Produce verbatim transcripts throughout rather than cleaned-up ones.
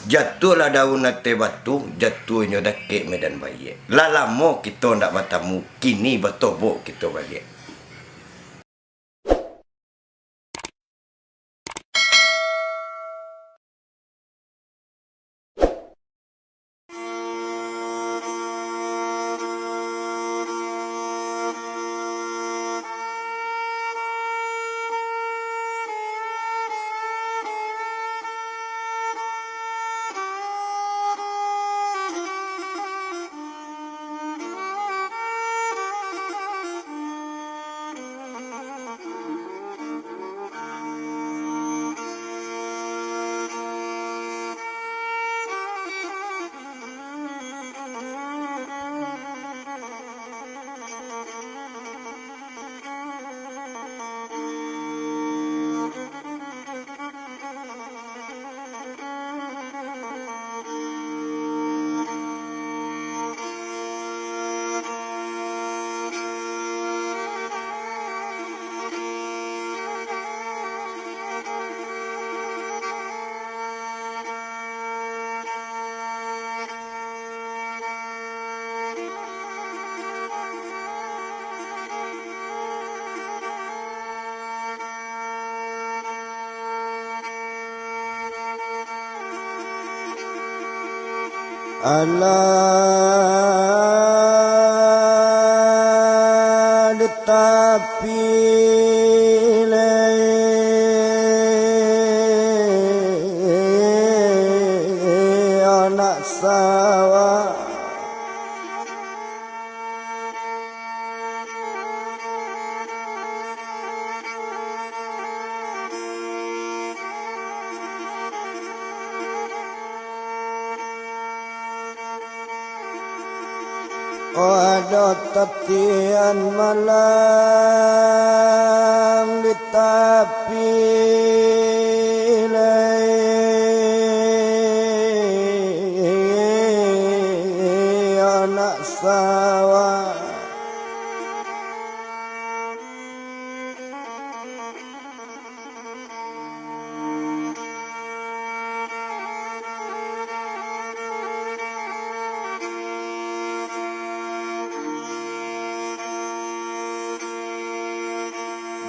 Jatuahlah daun ateh batu, jatuahnyo dakek medan baiak. Lah lamo kito ndak batamu, kini batobok kito baliak. Alah di tapi lai anak sawah. Oh, ado tatian malam di tapi lai anak sawah.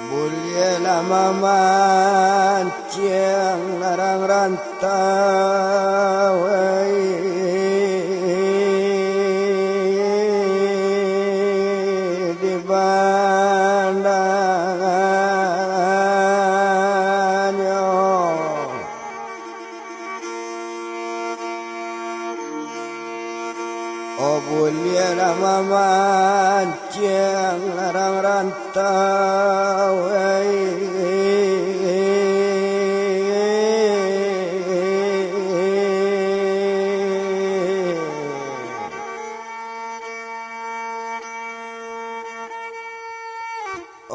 Buliahlah mamanciang larang rantau, di bandannyo. Oh, buliahlah mamanciang larang rantau,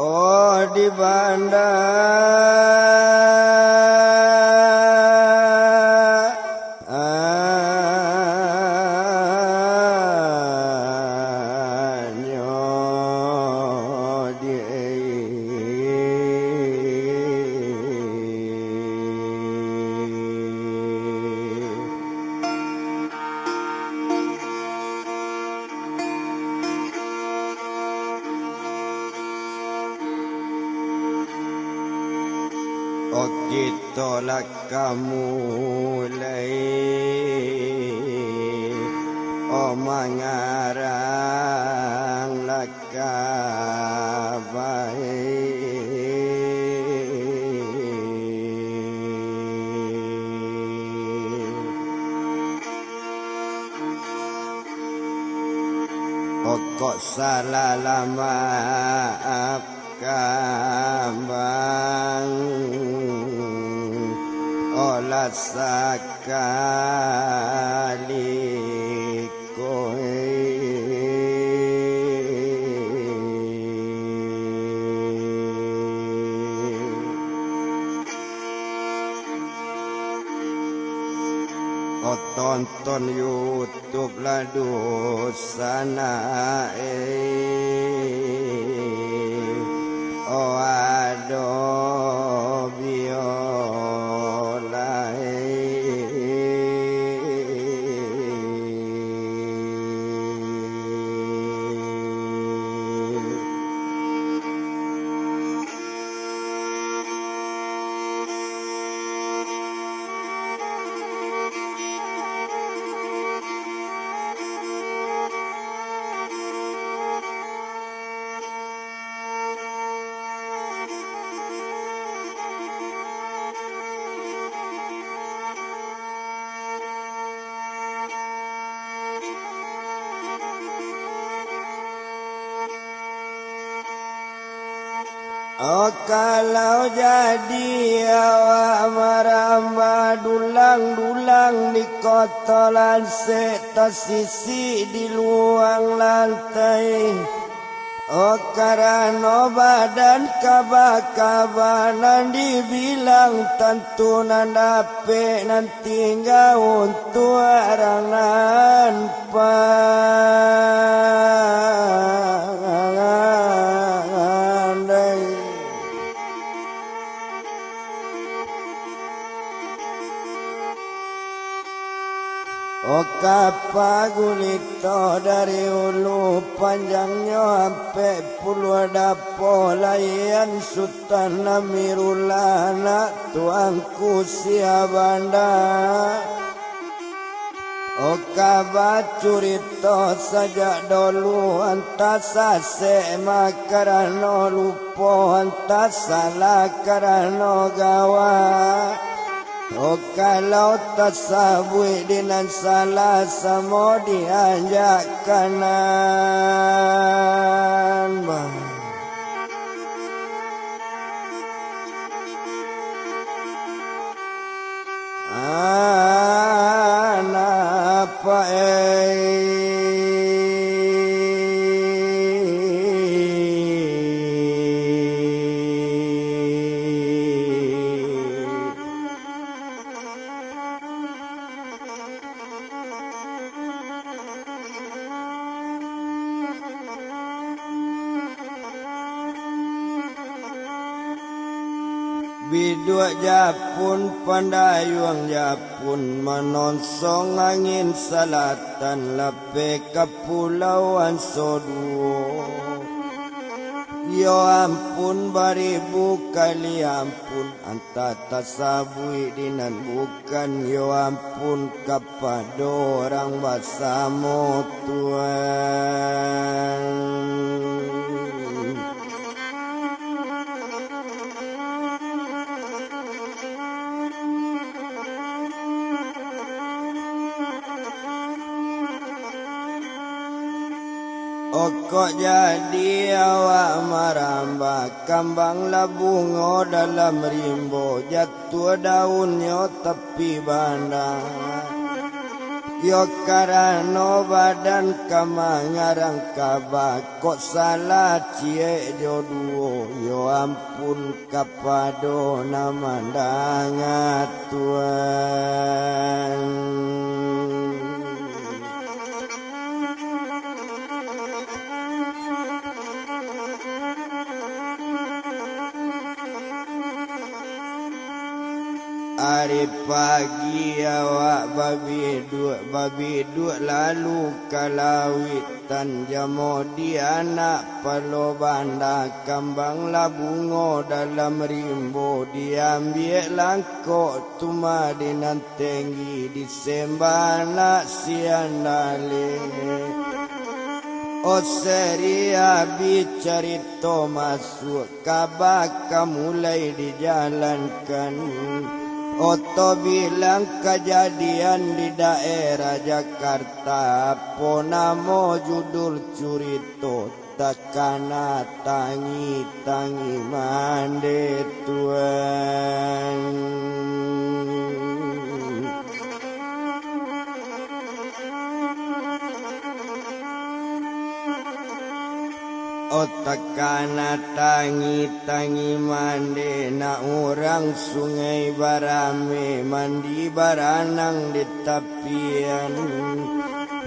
oh, di bandannyo. Oke, tolak ka mulai, oh, mangarang lah ka bae. Pokok salah lah maaf kambang, olah sakali ko. Oh, tonton YouTube lah dunsanak, eh. Oh, ado biola, eh. Oh, kalau jadi awak marambah dulang-dulang di koto lansek, tasisik di luang lantai. Oh, karano badan kaba-kaba nan dibilang tantu nan dapek nan tingga untuak urang nan pandai. Oh, kapa gulito dari ulu, panjangnyo ampek puluah dapo, layan Sutan Amirullah anak Tuanku Syahbandar. Oh, kaba curito sajak dolu, antah sasek mah karano lupo, antah salah karano gawa. Oh, kalau tasabuik di nan salah, samo dianjak kanan, bah. Anak pae. Biduak japun, pandayuang japun, manonsong angin salatan, lapeh kapulauan soduo. Yo ampun, baribu kali ampun, antah tasabuik di nan bukan, yo ampun, kapado urang basamo Tuan. Okok jadi awak marambah, kambang lah bungo dalam rimbo, jatuah daunnyo tapi banda. Yo karano badan ka mangarang kaba, kok salah ciek jo duo, yo ampun kapado nan mandanga Tuan. Ari pagi awak babiduak, babiduak lalu ka lauik, tan jamo di anak palo banda, kambang lah bungo dalam rimbo, diambiak langkok tu mah di nan tenggi, disembah anak siandale. Oh, seri abih carito masuak, kaba ka mulai dijalankan. Oto bilang kajadian di daerah Jakarta, apo namo judul curito, takana tangi-tangi mande Tuan. Oh, takana tangi-tangi mande, nak urang Sungai Barame mandi baranang di tapian.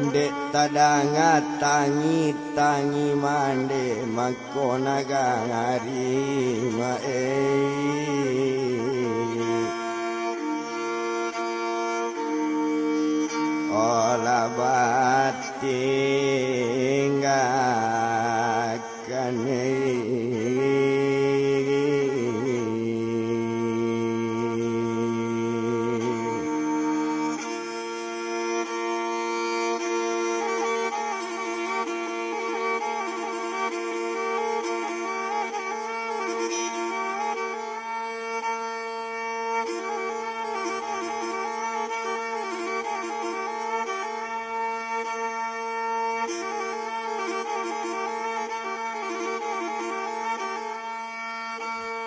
Dek tadanga tangi-tangi mande, mangko nagang ari maeh. Olah batinggakan.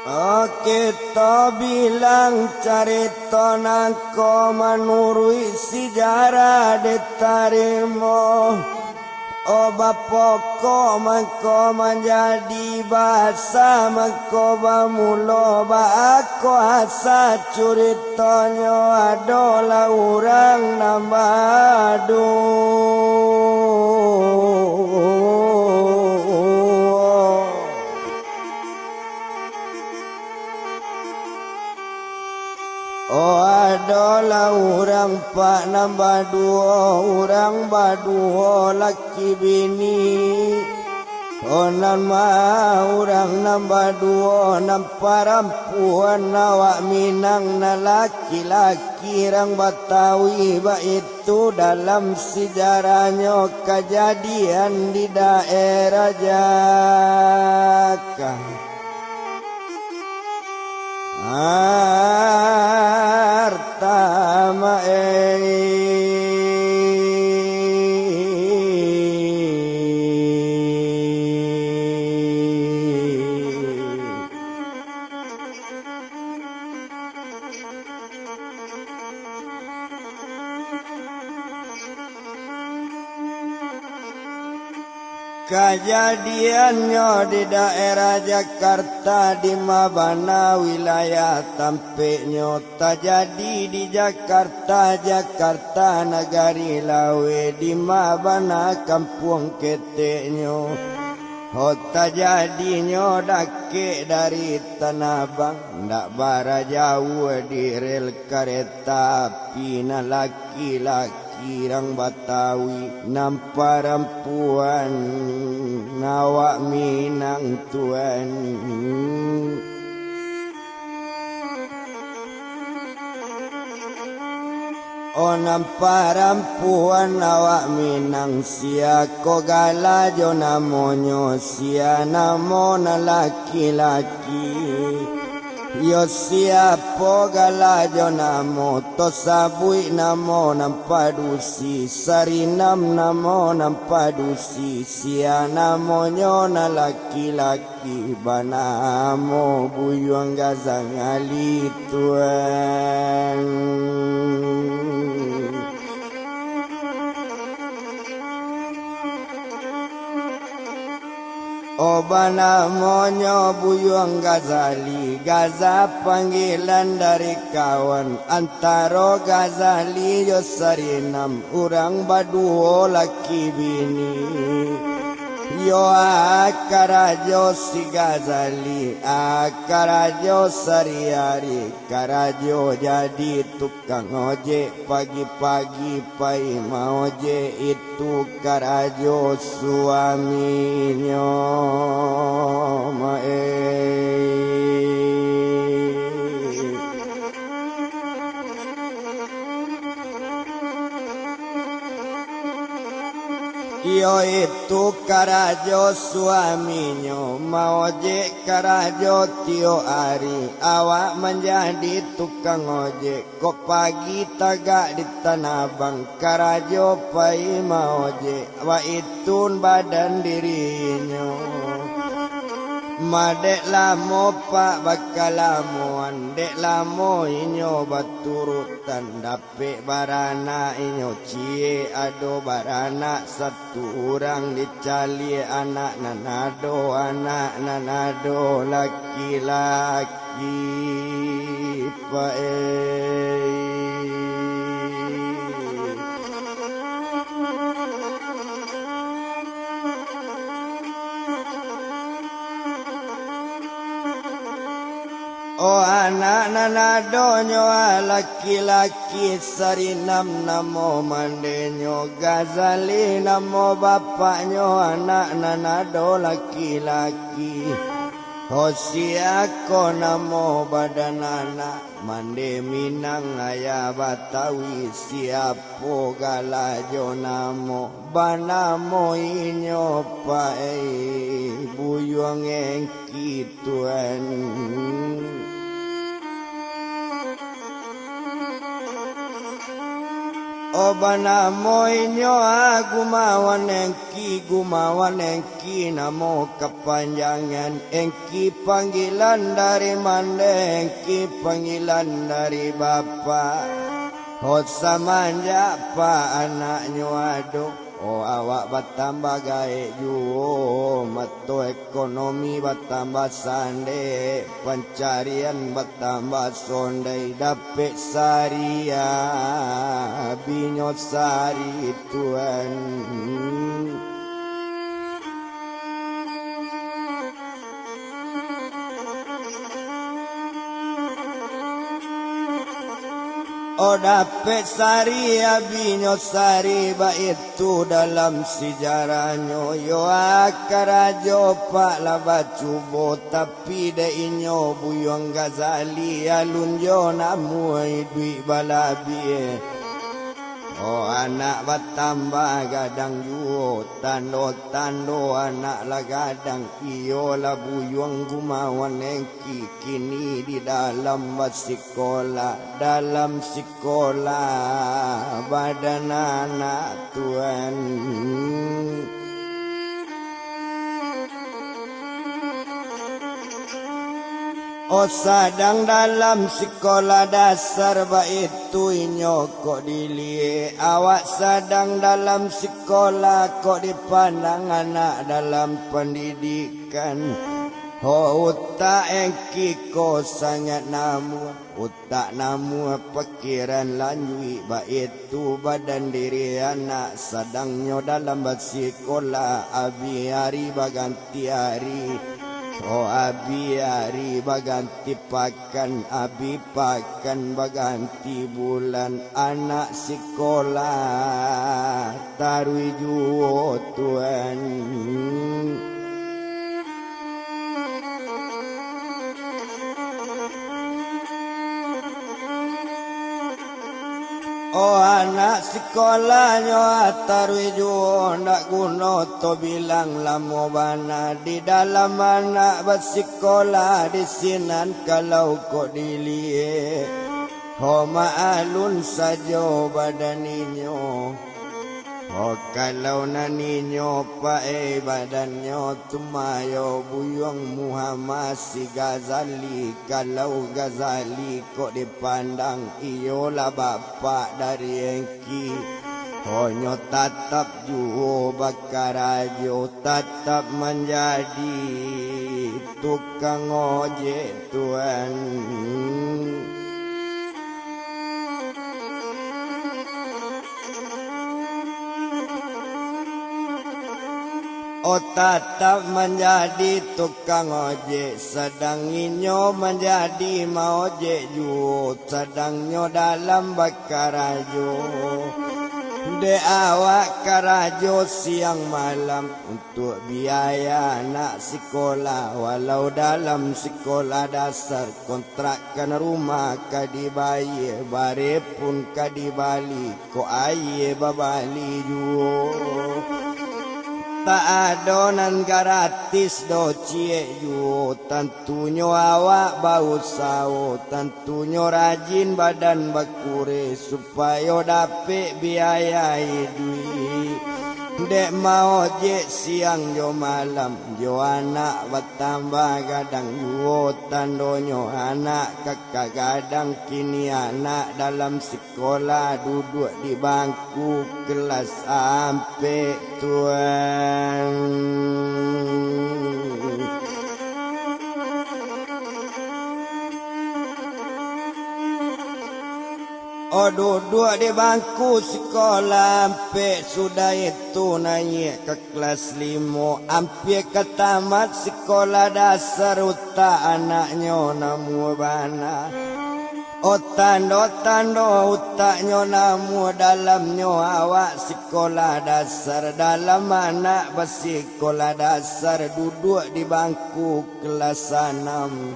Oke, tabilang carito nangko manuruik sijarah ditarimo. O bapokok mangko manjadi basa mangko bamulo baa ko asa curitonyo adolah urang nan baduo. O adolah urang pak nan baduo, urang baduo laki bini. O nan ma urang nan baduo, nan parampuan awak Minang, nan laki-laki rang Batawi, baitu dalam sijarahnyo kajadian di daerah Jakar. Artama ei. Kajadiannyo di daerah Jakarta, di ma bana wilayah tampeknyo, tajadi di Jakarta, Jakarta nagari laweh, di ma bana kampuang keteknyo. Ho tajadinyo dakek dari Tanah Abang, ndak bara jauah di rel kareta api, nan laki-laki rang Batawi, nan parampuan awak Minang tuan. O nan parampuan awak Minang, sia ko gala jo namonyo, sia namo nan laki-laki. Yo sia po gala jo namo, tasabuik namo nan padusi, Sarinam namo nan padusi, sia namonyo nan laki-laki. Ki banamo Buyuang Gazali tuan. O banamonyo Buyuang Gazali, Gaza panggilan dari kawan, antaro Gazali jo Sarinam, urang baduo laki bini. Yo a karajo si Gazali, a karajo sari-ari, karajo jadi tukang ojek, pagi-pagi pai maojek, itu karajo suaminyo, ma-e. Iyo itu karajo suaminyo, maojek karajo tiok ari, awak manjadi tukang ojek. Kok pagi tagak di Tanah Abang, karajo pai maojek, baitun badan dirinyo. Ma dek lamo pak bakalamoan, dek lamo inyo baturutan, dapek baranak inyo ciek, ado baranak satu urang, dicaliak anak nan ado, anak nan ado laki-laki. Pak, eh. O anak nan adonyo laki-laki, Sarinam namo mandenyo, Gazali namo bapaknyo, anak nan ado laki-laki. O sia ko namo badan anak, mande Minang ayah Batawi, siapo gala jo namo, banamo inyo Pak, eh, Buyuang Engki tuan. Oh, banamo inyo, ah, Gumawan Engki, Gumawan Engki namo kapanjangan. Engki panggilan dari mandeh, Engki panggilan dari bapak. Oh, samanjak pak anaknyo ado, oh, awak batambah gaek juo, mato ekonomi batambah sandek, pancarian batambah sondai, dapek sari abinyo sari, Tuan. Oh, dapek sari abinyo sari, baitu dalam sijarahnyo, yo, ah, karajo pak lah bacubo, tapi dek inyo Buyuang Ghazali, alun jo namuah iduik balabiah. Oh, anak batambah gadang juo, tando-tando anak lah gadang, iyolah Buyuang Gumawan Engki kini di dalam basikolah, dalam sikolah badan anak, Tuan. Oh, sadang dalam sikolah dasar, baitu inyo kok diliek. Awak sadang dalam sikolah, kok dipandang anak dalam pandidikan. Oh, utak Engki ko sangat namuah. Utak namuah, pakiran lanjuik, baitu badan diri anak, sadangnyo dalam basikolah, abih ari baganti ari. Oh, abih ari baganti pakan, abih pakan baganti bulan, anak sikolah taruih juo, Tuan. Oh, anak sikolahnyo taruih juo, ndak guno to bilang lamo bana. Di dalam anak basikolah di sinan, kalau kok diliek, oh, maalun sajo badan inyo. Oh, kalau nan inyo paek badannyo, tumayo Buyuang Muhammad si Ghazali. Kalau Ghazali kok dipandang, iyolah bapak dari Engki. Oh, nyo tatap juo bakarajo, tatap manjadi tukang ojek, Tuan. Oh, tatap manjadi tukang ojek, sadang inyo manjadi maojek juo, sadangnyo dalam bakarajo. Dek awak karajo siang malam, untuak biaya anak sikolah, walau dalam sikolah dasar, kontrakan rumah ka dibayia, bareh pun ka dibali, kok aia babali juo. Tak ado nan gratis doh ciek juo, tantunyo awak bausawo, tantunyo rajin badan bakureh, supayo dapek biaya iduik. Dek maojek siang jo malam, jo anak batambah gadang juo, tandonyo anak ka gadang. Kini anak dalam sikolah, duduak di bangku kelas ampek, Tuan. Oh, duduak di bangku sikolah ampek, sudah itu naiak ka kelas limo, ampia ka tamat sikolah dasar, utak anaknyo namuah bana. Oh, tando-tando utaknyo namuah dalamnyo awak sikolah dasar, dalam anak basikolah dasar, duduak di bangku kelas anam.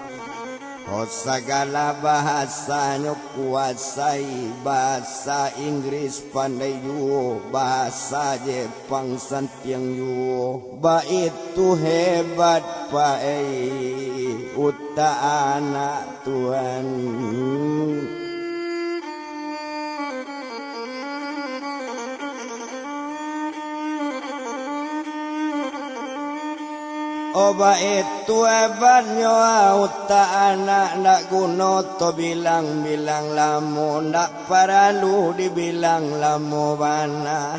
Oh, sagala bahasanyo kuasai, bahasa Inggris pandai juo, bahasa Jepang santiang juo, baitu hebat pae utak anak, Tuan. Obat itu hebatnyo, utak anak ndak guno to bilang-bilang lamo, ndak paralu dibilang lamo bana.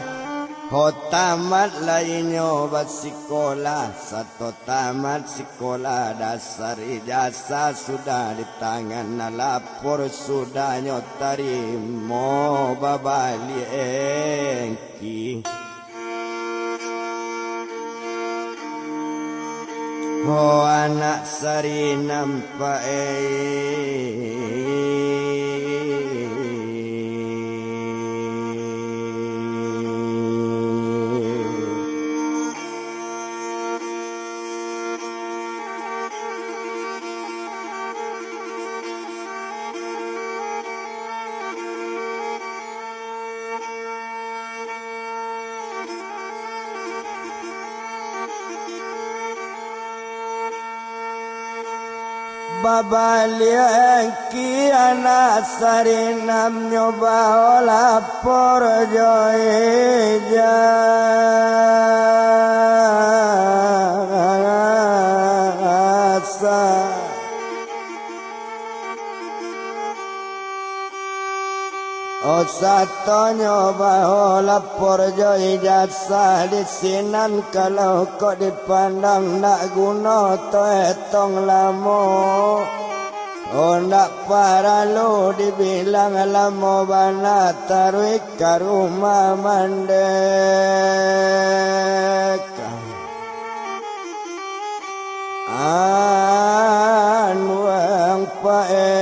Ho tamat lai nyo basikolah, sato tamat sikolah dasar, ijazah sudah di tangan, lapor sudah nyo tarimo babaliak engki. Ho anak Sarinam pae. Babaliak engki anak Sarinam nyo bao lapor jo ijazah. O satonyo bao lapor jo ijazah di sinan, kalau kok dipandang ndak guno to etong lamo. O ndak paralu dibilang lamo bana, taruih ka rumah mandeka. Anuang pae.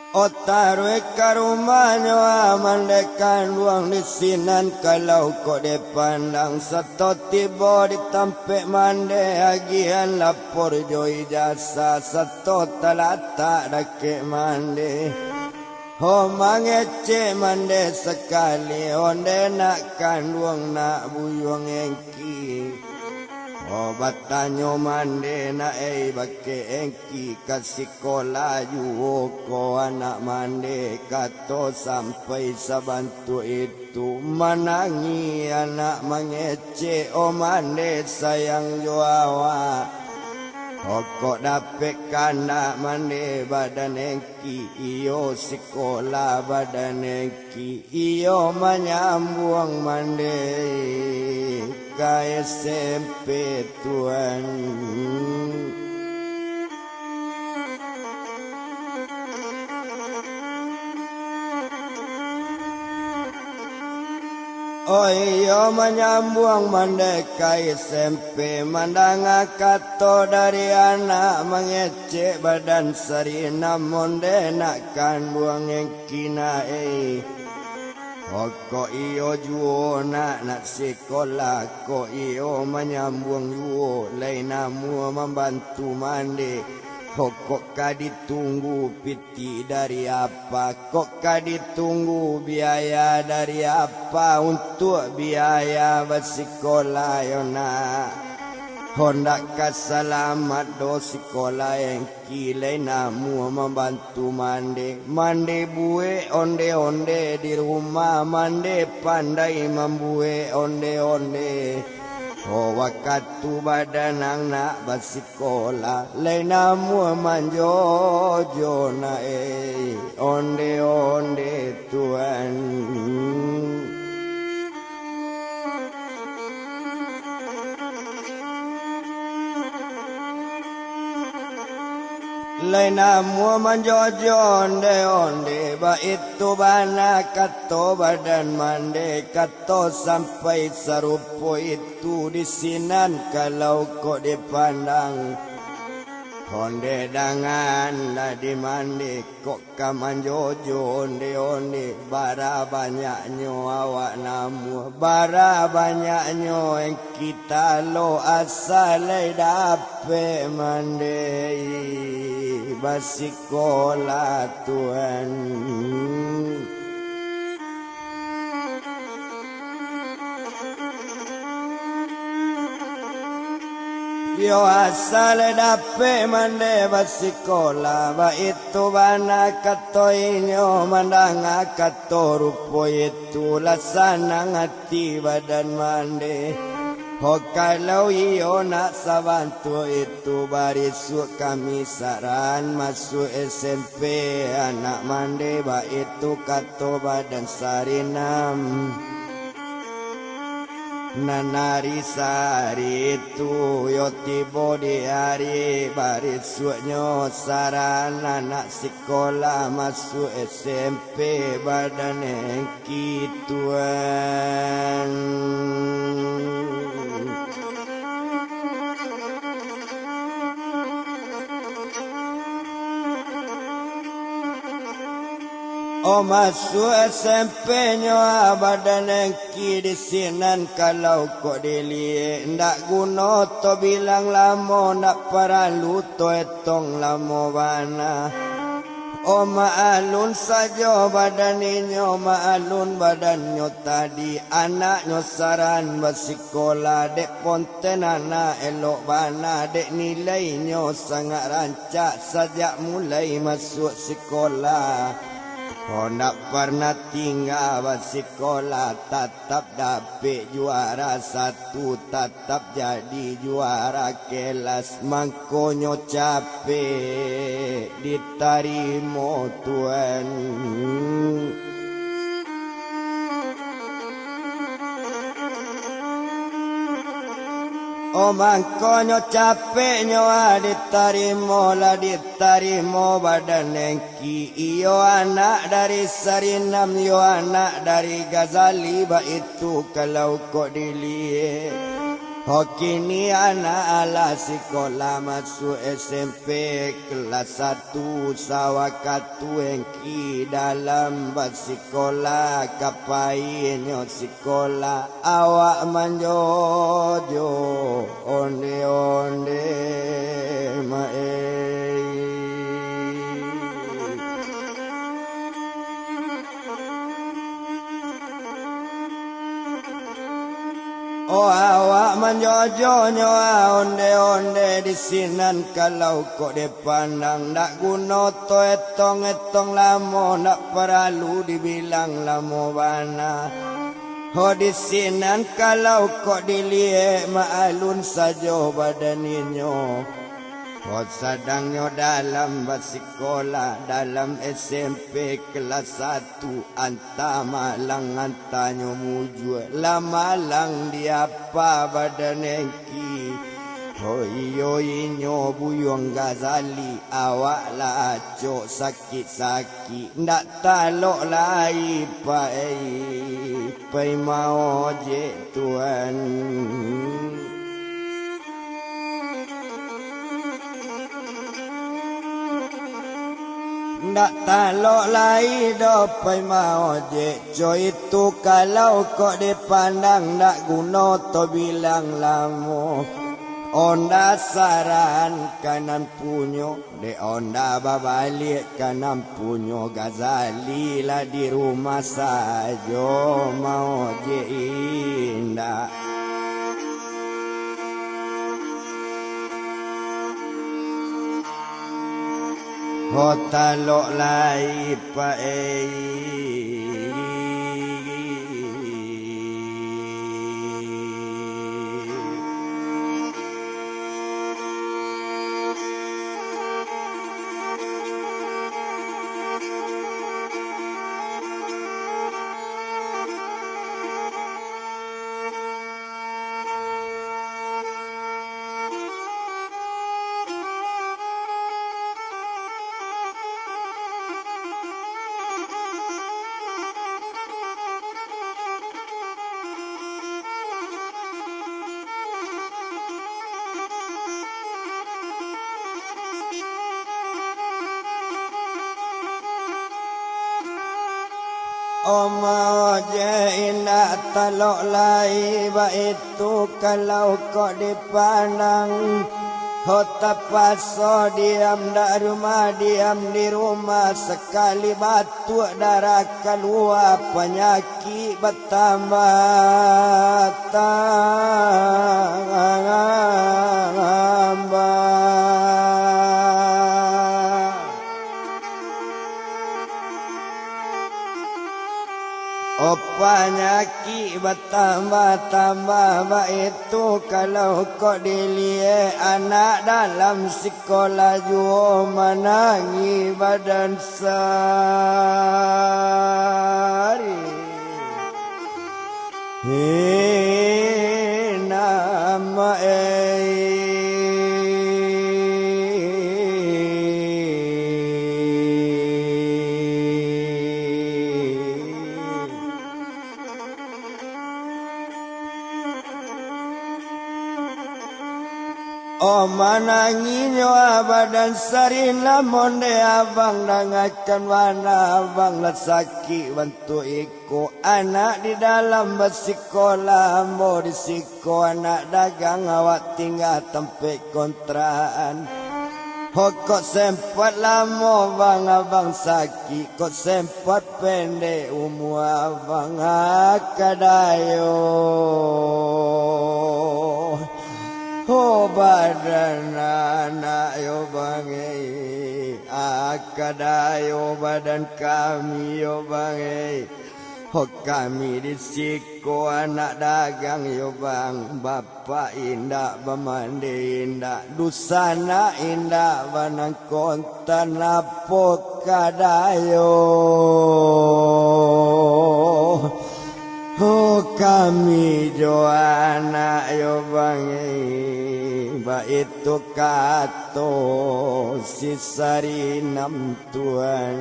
O taruih ka rumahnyo, a, mandeh kanduang di sinan, kalau kok dipandang sato tibo di tampek mandeh, agiahan lapor jo ijazah, sato talatak dakek mandeh. Ho mangecek mandeh sakali, ondeh nak kanduang nak buyuang engki. Ho batanyo mandeh nak ei bakeh engki. Ki ka sikolah juo ko anak mandeh, kato sampai sabantuak itu. Manangih anak mangecek, o mandeh sayang jo awak. Ho kok dapek kandak mandeh badan engki, iyo sikolah badan engki. Iyo manyambuang mandeh ka S M P tuan. Oh iyo manyambuang mandeh ka S M P, mandanga kato dari anak mangecek badan Sarinam ondeh nak kanduang engki na eh. Ho kok iyo juo nak, nak sikolah, kok iyo manyambuang juo, lai namuah mambantu mandeh. Ho kok ka ditunggu pitih dari apa, kok ka ditunggu biaya dari apa untuak biaya basikolah yo nak. Ho ndak ka salamat doh sikolah engki, lai namuah mambantu mandeh. Mandeh buek onde-onde di rumah, mandeh pandai mambuek onde-onde. Oh wakatu badan ang nak basikolah, lai namuah manjojo nak eh, onde-onde tuan. Lai namuah manjojo onde-onde, baitu bana kato badan mandeh, kato sampai sarupo itu di sinan kalau kok dipandang. Onde dangan lah di mandeh, kok ka manjojo onde-onde, bara banyaknyo awak namuah, bara banyaknyo engki talok, asa lai dapek mandeh basikolah tuan. Yo asal dapek mande basikola, baitu bana kato inyo, mandanga kato rupo itu, lah sanang ati badan mande. Ho kalau iyo nak sabantuak itu, barisuak kami saran masuak S M P anak mande, baitu kato badan Sarinam. Nan ari sahari tu, yo tibo di ari barisuaknyo, saran anak sikola masuak S M P badan Engki tuan. Oh, masuak S M P nyo, ah, badan Engki di sinan kalau kok diliek, ndak guno to bilang lamo, ndak paralu to etong lamo bana. Oh, maalun sajo badan inyo, maalun badannyo tadi, anaknyo saran basikola, dek ponten anak elok bana, dek nilainyo sangat rancak sajak mulai masuak sikola. Oh, ndak parnah tingga basikola, tatap dapek juara satu, tatap jadi juara kelas, mangkonyo capek ditarimo tuan. Oh, mangkonyo capeknyo, ah, ditarimo, lah ditarimo badan Engki. Iyo anak dari Sarinam, iyo anak dari Gazali, baitu kalau kok diliek. Ho kini anak alah sikola masuak S M P kelas satu, sawakatu Engki dalam basikola, ka pai nyo sikola, awak manjojo, onde-onde, maei. Oh, awak manjojonyo, ah, onde-onde di sinan kalau kok dipandang, ndak guno to etong-etong lamo, ndak paralu dibilang lamo bana. Ho di sinan kalau kok diliek, maalun sajo badan inyo. Ho sadangnyo dalam basikola, dalam S M P kelas satu, anta malang antanyo mujua, lah malang diapa badan Engki. Ho iyo inyo Buyuang Gazali, awak lah acok sakik-sakik, ndak talok lai pai, pai maojek tuan. Ndak talok lai doh pai maojek, co itu kalau kok dipandang ndak guno to bilang lamo. Onda saran ka nan punyo, dek onda babaliak ka nan punyo, Gazali lah di rumah sajo, maojek indak. Ho talok lai paei. Oma ojek indak talok lai, baitu kalau kok dipandang. Ho tapaso diam dak rumah, diam di rumah, sakali batuak darah kalua, panyakik batambah-tambah. Sakik batambah-tambah baitu, kalau kok diliek anak dalam sikolah juo manangih badan sari. Hei, nama ei. Oh, manangihnyo badan sari, namun dek abang dangakan bana, abang lah sakik bantuak iko. Anak di dalam basikolah, ambo di siko anak dagang, awak tingga tampek kontrakan. Ho, kok sempat lamo bang abang sakik, kok sempat pendek umua abang, ah, kadayo. Ho, badan anak yo bang ei, ah, kadayo badan kami yo bang ei. Ho, kami di siko anak dagang yo bang, bapak indak bamandi indak, dunsanak indak banangkontan, apo kadayo. Ho, kami jo anak yo bang ei, baitu kato si Sarinam. Tuan.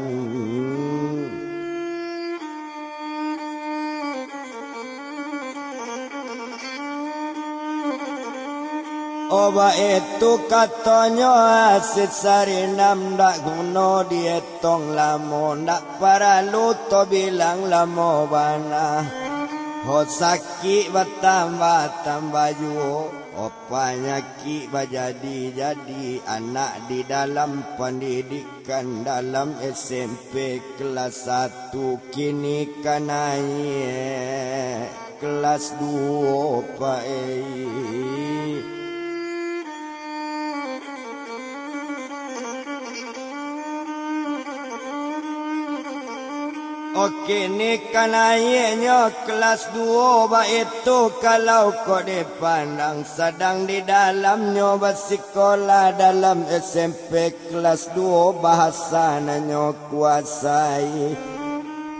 Oh, baitu katonyo, ah, si Sarinam, ndak guno dietong lamo, ndak paralu to bilang lamo bana. Ho, sakik batambah-tambah juo, oh, panyakik bajadi-jadi, anak di dalam pandidik kan dalam S M P kelas satu, kini ka naiak kelas duo, Pak ei. Oh, kini ka naiaknyo kelas duo, baitu kalau kok dipandang, sadang di dalamnyo basikolah dalam S M P kelas duo, bahasa nan nyo kuasai.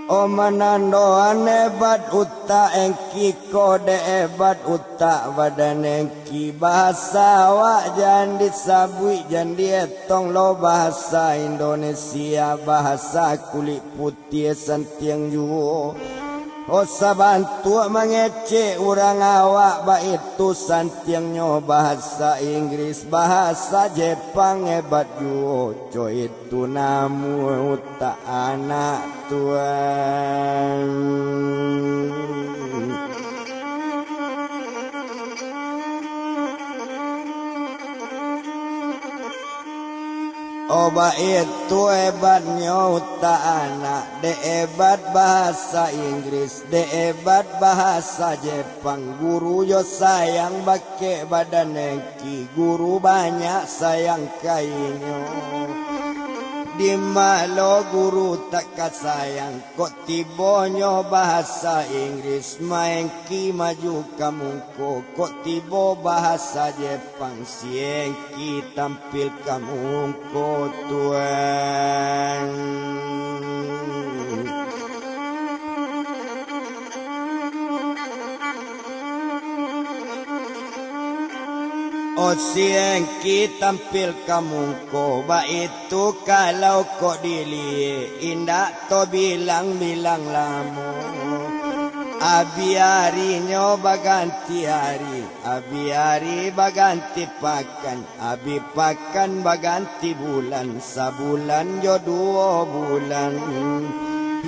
Oh, manandoan ebat utak engki ko, dek ebat utak badan engki. Bahasa awak jan disabuik, jan dietong lo, bahasa Indonesia, bahasa kulik putiah santiang juo. Oh, sabantuak mangecek urang awak, baitu santiangnyo bahasa Inggris, bahasa Jepang ebat juo, co itu namuah utak anak tuan. Oh, baitu ebatnyo utak anak, dek ebat bahasa Inggris, dek ebat bahasa Jepang. Guru yo sayang bakeh badan engki, guru banyak sayang ka inyo. Di ma lo guru tak ka sayang, kok tibonyo bahasa Inggris, ma engki maju ka mungko, kok tibo bahasa Jepang, si engki tampil ka mungko tuan. Oh, si engki tampil ka mungko, baitu kalau kok diliek, indak to bilang-bilang lamo. Abih arinyo baganti ari, abih ari baganti pakan, abih pakan baganti bulan, sabulan jo duo bulan.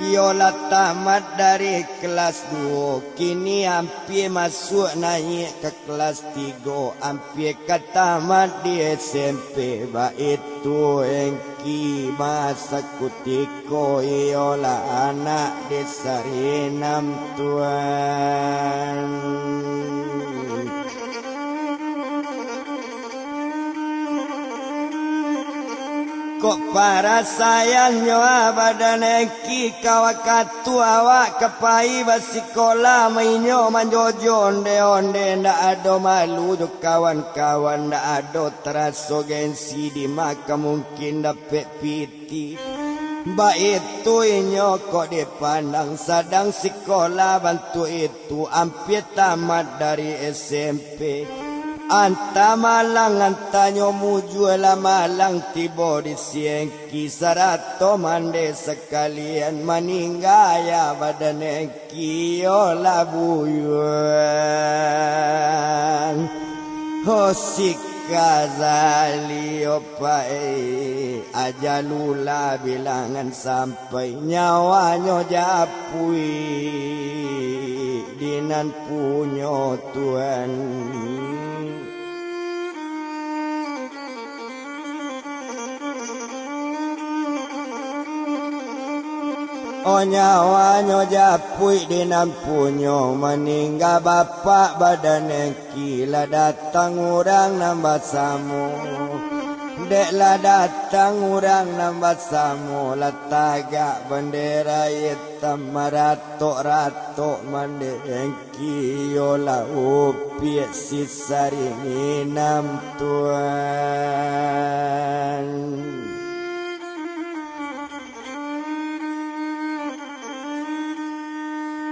Iyo lah tamat dari kelas duo, kini ampia masuak naiak ka kelas tigo, ampia ka tamat di S M P, baitu engki masa kutiko, iyolah anak di Sarinam tuan. Kok parasaiannyo, ah, badan Engki ka wakatu awak ka pai basikola, mainyo manjojo onde-onde, ndak ado malu jo kawan-kawan, ndak ado taraso gengsi, dima ka mungkin dapek pitih. Baitu inyo kok dipandang, sadang sikola bantuak itu, ampia tamat dari S M P. Antah malang, antahnyo mujua lah malang, tibo di si Engki sarato mande sakalian, maningga ayah badan Engki, iyo lah buyuang. Ho si Kazali, yo pai, ajalu lah bilangan sampai, nyawanyo japuik di nan punyo Tuhan. O nyawanyo japuik di nan punyo, maningga bapak badan Engki, lah datang urang nan basamo. Dek lah datang urang nan basamo, lah tagak bandera itam, maratok-ratok mande Engki, iyolah upiak si Saringinam Tuan.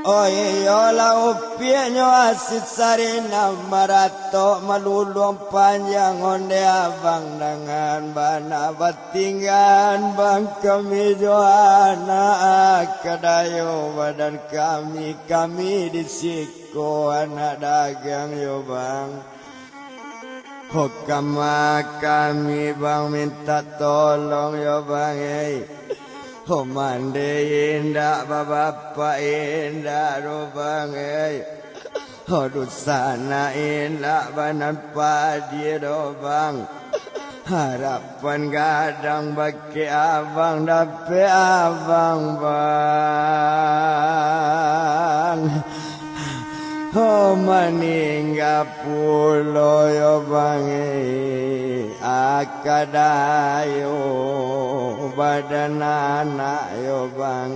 Oh iyolah upiaknyo, ah, si Sarinam, maratok maluluang panjang onde abang, dangan bana batinggaan bang kami jo anak, ah, kadayo badan kami, kami di siko anak dagang yo bang. Ho kama kami bang mintak tolong yo bang ei. Ho mande indak, babapak indak doh bang ei. Ho dunsanak indak, banan padi doh bang. Harapan gadang bakeh abang, dapek abang bang. Ho maningga pulo yo bang, eh, akadayo badan anak yo bang.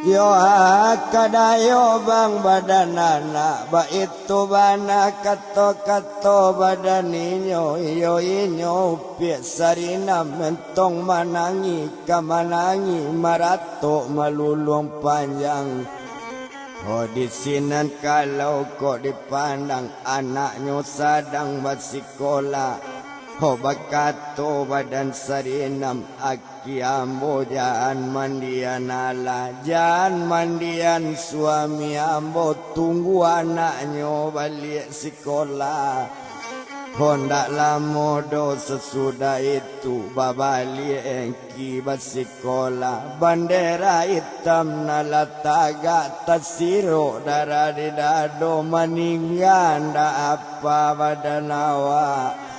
Yo akadayo bang badan anak, baitu bana kato-kato badan inyo, iyo inyo upiak Sarinam, mentong manangih ka manangih, maratok maluluang panjang. Ho di sinan kalau kok dipandang, anaknyo sadang basikola. Ho bakato badan Sarinam, aki ambo jan mandian alah, jan mandian suami ambo, tunggu anaknyo baliak sikola. Ho ndak lamo doh sasudah itu, babaliak Engki basikola, bandera itam nan lah tagak tasirok darah di dado, maningga ndak apa badan awak.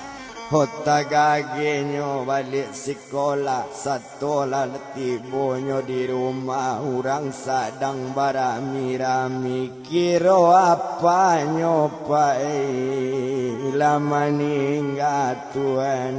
Ho tagagehnyo baliak sikola, satolah tibonyo di rumah, urang sadang barami-rami, kiro apanyo pai lah maningga Tuan.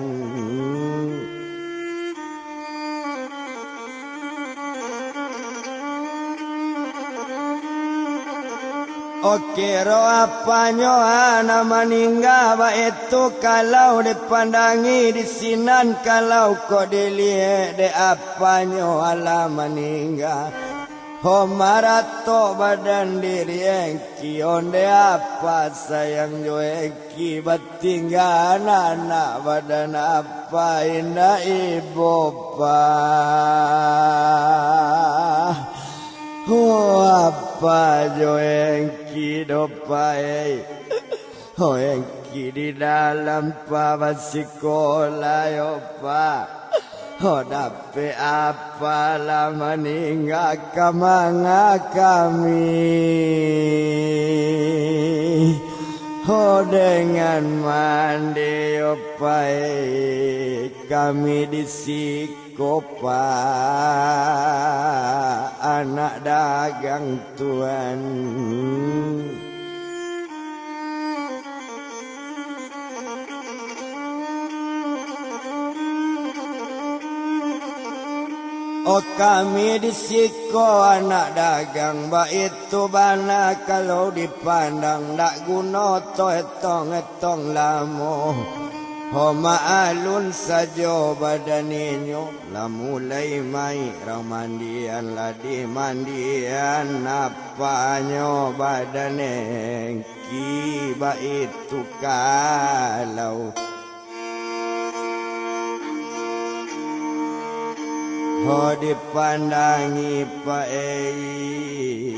Oke, roh apanyo ha nan maningga, baitu kalau dipandangi di sinan, kalau kok diliek dek apanyo alah maningga. Ho maratok badan diri Engki, onde apa sayang jo Engki, batinggaan anak badan apa indak ibo pa. Ho apa jo Engki do pai. Ho Engki di dalam pa basikola yo pa. Ho dapek apa lah maningga ka manga kami. Ho dengan mande yo pai kami di siko pa. anak dagang tuan. Oh, kami di siko anak dagang, baitu bana kalau dipandang, dak guno to etong-etong lamo. Ho, maalun sajo badan inyo, lah mulai maik rang mandian, lah dimandian apanyo badan engki, baitu kalau. Ho, dipandangi paei.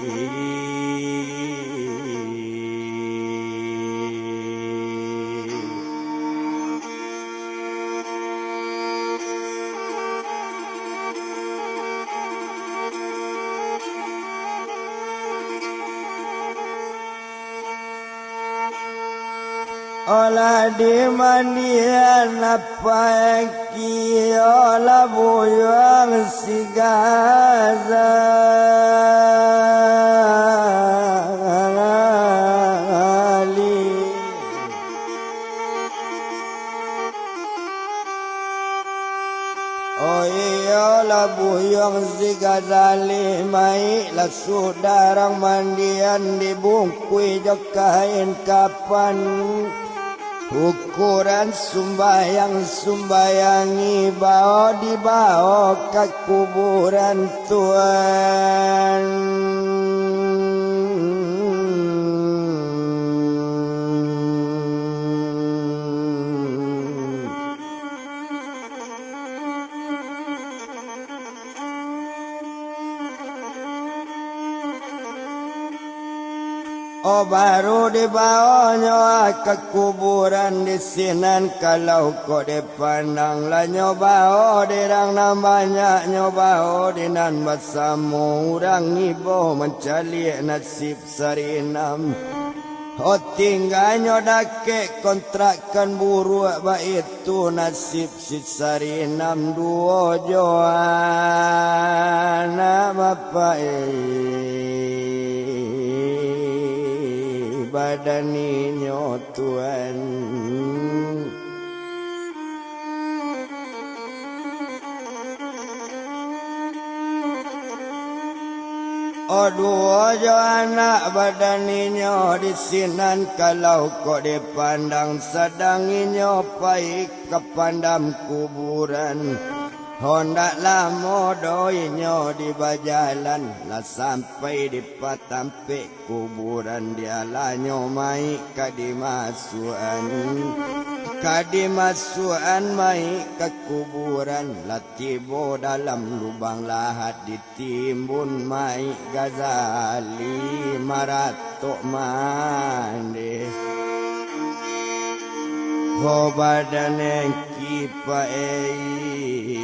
Olah dimandian apanyo, olah buyuang si Gazali. Oh iyolah, buyuang si Gazali maik, lah sudah rang mandian, dibungkuih jo kain kapan. Ukuran sumbayang-sumbayangi, bao dibawo ka kuburan tuan. Oh, baru dibawonyo ka kuburan, di sinan kalau kok dipandang, lah nyo bawo di rang nan banyak, nyo bawo di nan basamo, urang ibo mancaliak nasib sarinam. Oh, tingganyo dakek kontrakan buruak, baitu nasib si sarinam duo jo anak bapak, eh, badan inyo tuan. Oh, duo jo anak badan inyo di sinan, kalau kok dipandang, sadang inyo pai ka pandam kuburan. Ho, ndak lamo doh inyo di bajalan, lah sampai di patampek kuburan, dialah nyo maik ka dimasuak-an. Ka dimasuak-an maik ka kuburan, lah tibo dalam lubang lahat, ditimbun maik Gazali maratok mandeh. Ho, badan engki paei.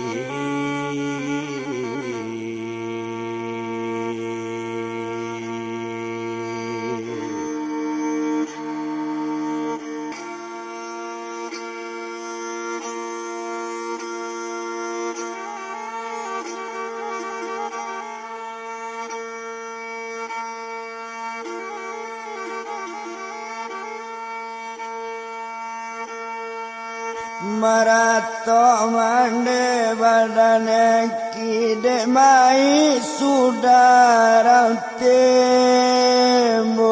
Maratok mandeh badan engki, dek maik sudah rang timbun.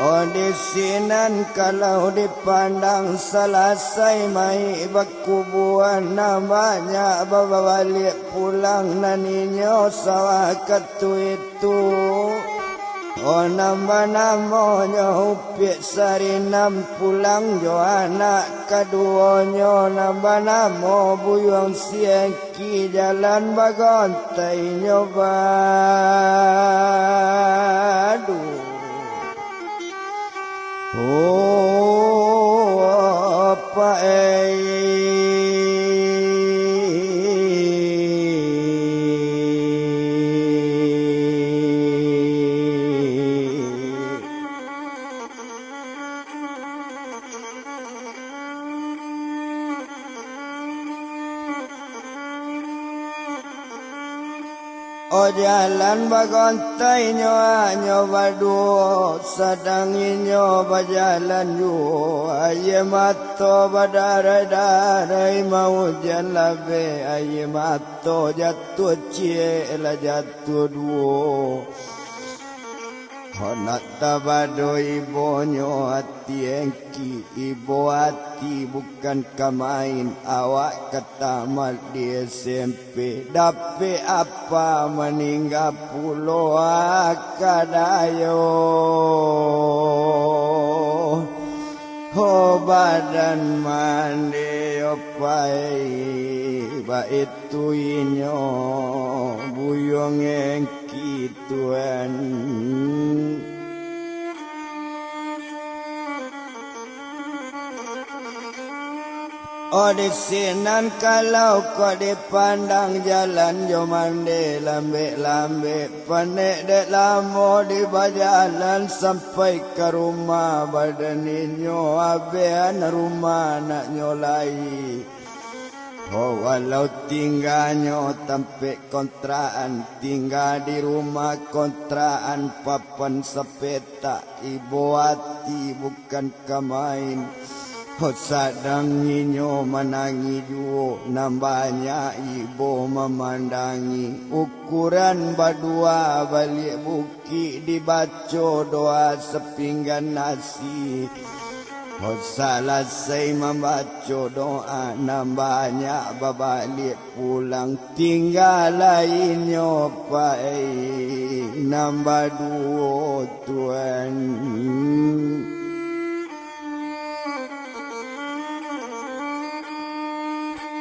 Oh, di sinan kalau dipandang, salasai maik bakubuan, nan banyak babaliak pulang, nan inyo sawah katu itu. Oh, nan banamonyo Upiak Sarinam, pulang jo anak kaduonyo, nan banamo Buyuang Siang. Ki jalan bagontai nyo badu. Oh, apak ei. O jalan bagontai nyo hanyo baduo, sadang inyo bajalan juo. Aia mato badarai-darai, maujan labeh, aia mato jatuah ciek lah jatuah duo. Handak tabado ibonyo ati Engki, ibo ati bukan ka main, awak ka tamat di S M P. Dapek apa maningga pulo, ah, ka dayo. Ho badan mande, o pai, baitu inyo buyuang Engki, Tuan. O di sinan kalau kok dipandang, jalan jo mande lambek-lambek, panek dek lamo di bajalan, sampai ka rumah badan inyo, abehan rumah anaknyo lai. Ho, walau tingganyo tampek kontrakan, tingga di rumah kontrakan papan sapetak, ibo ati bukan ka main. Ho, sadang inyo manangih juo, nan banyak ibo mamandangi. Ukuran baduo baliak bukik, dibaco doa sapinggan nasi. Ho, salasai mambaco doa, nan banyak babaliak pulang, tingga lai nyo pai nan baduo, Tuan.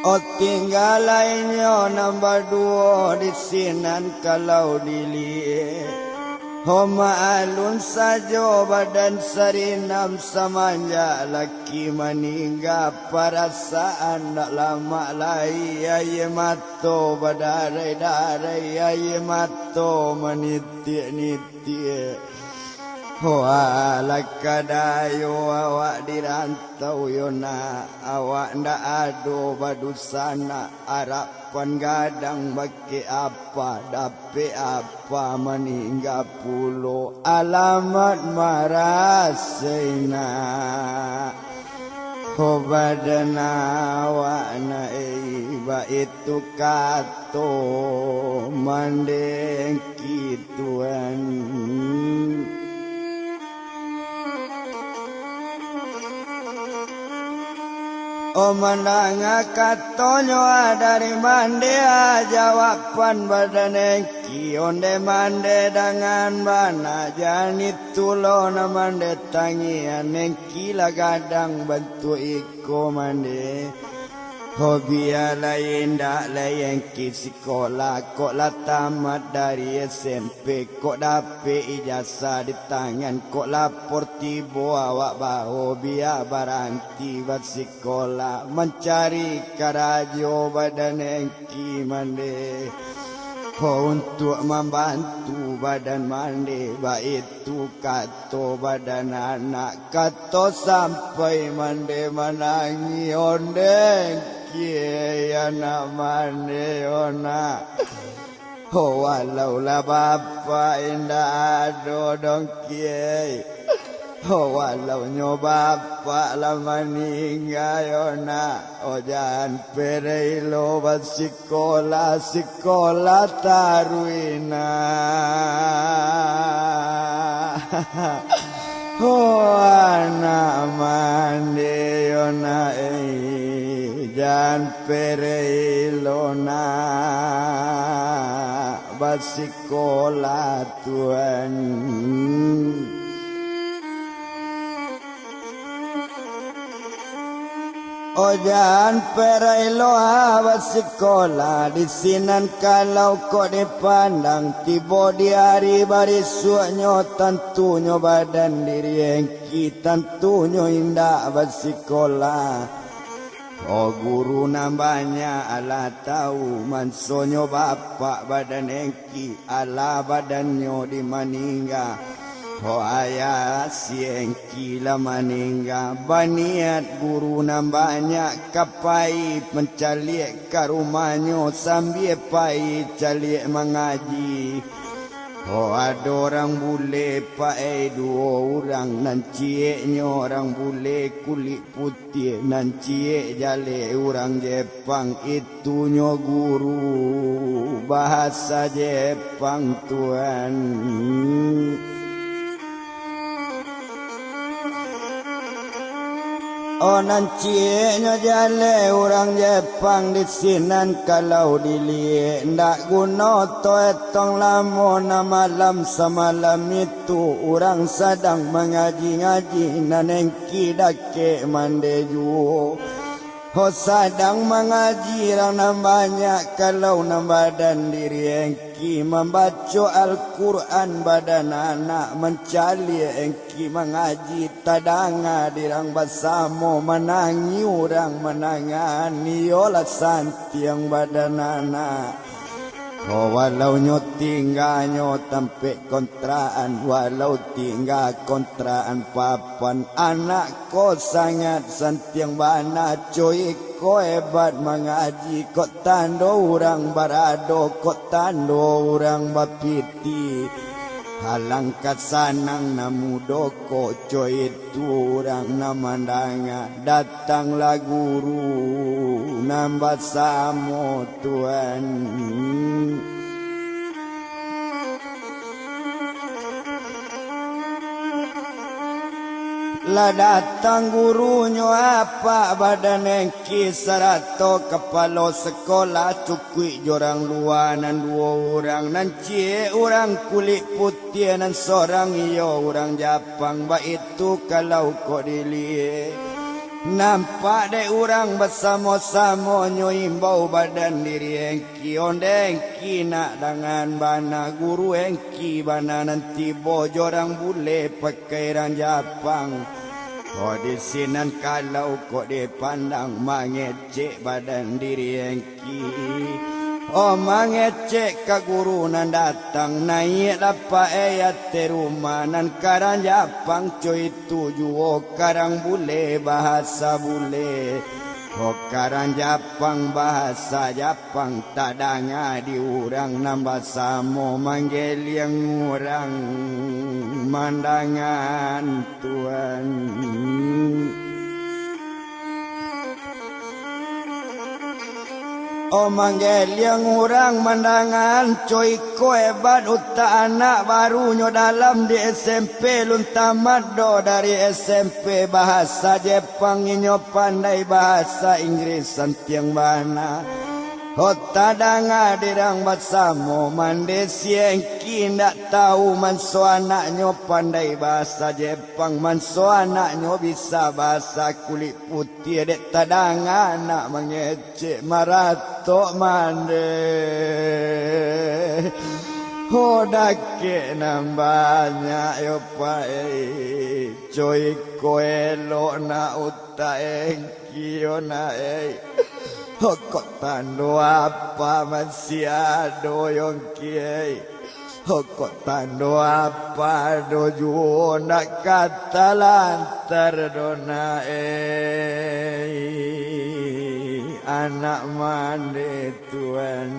O, tingga lai nyo nan baduo di sinan kalau diliek. Ho, maalun sajo badan sarinam, samanjak laki maningga, parasaan ndak lamak lai, aia mato badarai-darai, aia mato manitiak-nitiak. Ho, alah ka dayo awak di rantau yo nak, awak ndak ado badusanak, arapan gadang bakeh apa, dapek apa maningga pulo, alamat marasai nak. Ho, badan awak nak, ei, baitu kato mande Engki, Tuan. O, mandanga katonyo dari mande, jawaban badan Engki, onde mande dangan bana, jan itu lo nan mande tangian, Engki lah gadang bantuak iko mande. Ho, bialah indak lai Engki sikola, kok lah tamat dari S M P, kok dapek ijazah di tangan, kok lapor tibo awak bao, bia baranti basikola, mancari karajo badan Engki mande. Ho, untuak mambantu badan mande, baitu kato badan anak, kato sampai mande manangih, onde Engki, anak mande yo nak. Ho, walau lah bapak indak ado doh Kiai. Ho, walau nyo bapak lah maningga yo nak, o jan perelo basikola, sikola taruih nak. Ho, anak mande yo nak, eh, jan perelo nak basikola, Tuan. O jan perelo basikola, di sinan kalau kok dipandang, tibo di ari barisuaknyo, tantunyo badan diri Engki tantunyo indak basikola. O guru nan banyak alah tau, mansonyo bapak badan Engki, alah badannyo di maningga. Ho ayah si Engki lah maningga, baniat guru nan banyak ka pai mancaliak ka rumahnyo sambia pai caliak mangaji. Ho ado urang bule paai duo urang, nan cieknyo urang bule kulik putiah, nan ciek jaleh urang Jepang, itunyo guru bahasa Jepang, Tuan. Oh, nan cieknyo jaleh urang Jepang di sinan kalau diliek, ndak guno to etong lamo, nan malam samalam itu urang sadang mangaji-ngaji, nan Engki dakek mande juo. Ho sadang mangaji urang nan banyak, kalau nan badan diri Engki mambaco Al-Quran, badan anak mancaliak Engki mangaji, tadanga di urang basamo, manangih urang manangan, iyolah santiang badan anak. Ko walau nyo tingganyo tampek kontrakan, walau tingga kontrakan papan, anak ko sangat santiang bana, co iko hebat mangaji, kok tando urang barado, kok tando urang bapiti. Alangkah sanang nan mudo ko, co itu urang nan mandanga, datanglah guru nan basamo, Tuan. Lah datang gurunyo apak badan Engki sarato kapalo sakolah, cukuik jo urang lua nan duo urang, nan ciek urang kulik putiah, nan sorang iyo urang Japang, baitu kalau kok diliek. Nampak dek urang basamo-samonyo imbau badan diri Engki, ondeh Engki nak dangan bana, guru Engki bana nan tibo jo urang bule pakai urang Japang. Ko di sinan kalau kok dipandang, mangecek badan diri Engki. Oh, mangecek ka guru nan datang, naiak dapek e ateh rumah, nan ka urang Japang co itu juo, ka urang bule bahasa bule. Oh, ka urang Japang bahasa Japang, tadanga di urang nan basamo, manggeliang urang mandangan, Tuan. Oh, manggeliang urang mandangan, co iko hebat utak anak, barunyo dalam di S M P, lun tamat doh dari S M P, bahasa Jepang inyo pandai, bahasa Inggris santiang bana. Oh, tadanga di urang basamo, mande si Engki indak tahu manso anaknyo pandai bahasa Jepang, manso anaknyo bisa bahasa kulik putiah, dek tadanga anak mangecek maratok mande. Oh, dakek nan banyak yo, Pak, eh. Co iko elok nak utak Engki yo, nak, eh. Oh, kok tando apak masih ado yo, Engki, eh. Oh, kok tando apak ado juo, ndak ka talantar doh, nak, eh, anak mande, Tuan.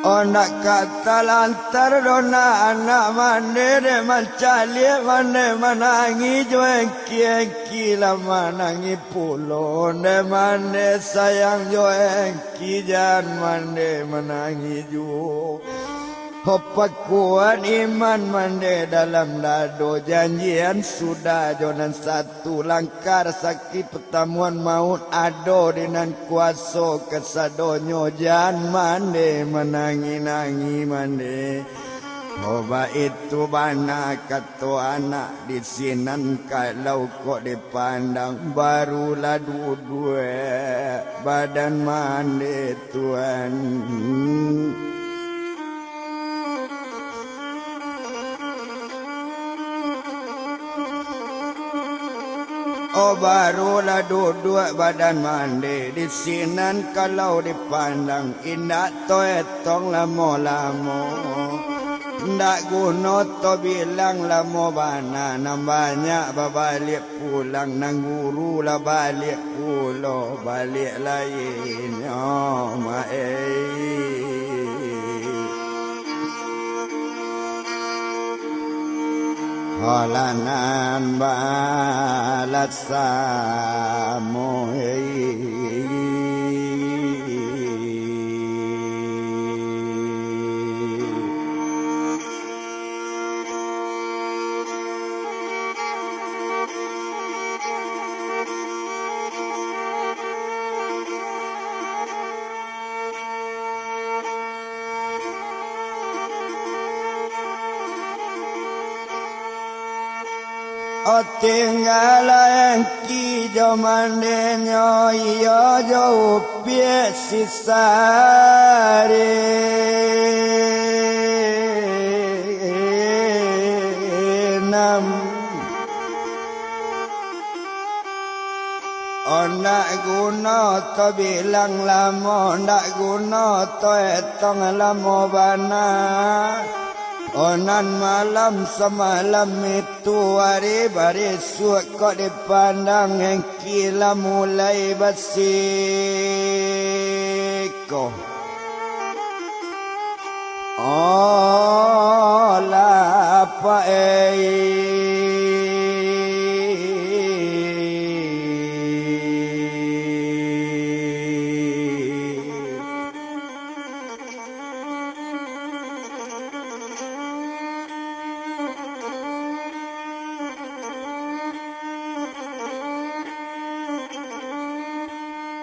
Oh, ndak ka talantar doh, nak, anak mande, dek mancaliak mande manangih jo Engki, Engki lah manangih pulo, ondeh mande sayang jo Engki, jan mande manangih juo. Ho, pakuat iman mande dalam dado, janjian sudah jo nan satu, langkah rasaki patamuan mauik, ado di nan kuaso kasadonyo, jan mande manangih-nangih mande. Oh, baitu bana kato anak, di sinan kalau kok dipandang, barulah duduak badan mande, Tuan. Oh, barulah duduak badan mande, di sinan kalau dipandang, indak taetong lamo-lamo. Ndak guno tabilang lamo bana, nan banyak babaliak pulang, nan guru lah baliak pulo, baliak lai nyo, mak ei. Holanan balasamo ei. Oh, tingga Angki jo mandinyo, iyo jo upiak si Sarinam. Oh, ndak guno tabilang lamo, ndak guno taetong lamo bana. Oh, nan malam samalam itu, ari barisuak kok dipandang, Angki lah mulai basiko. Oh, lapak ei.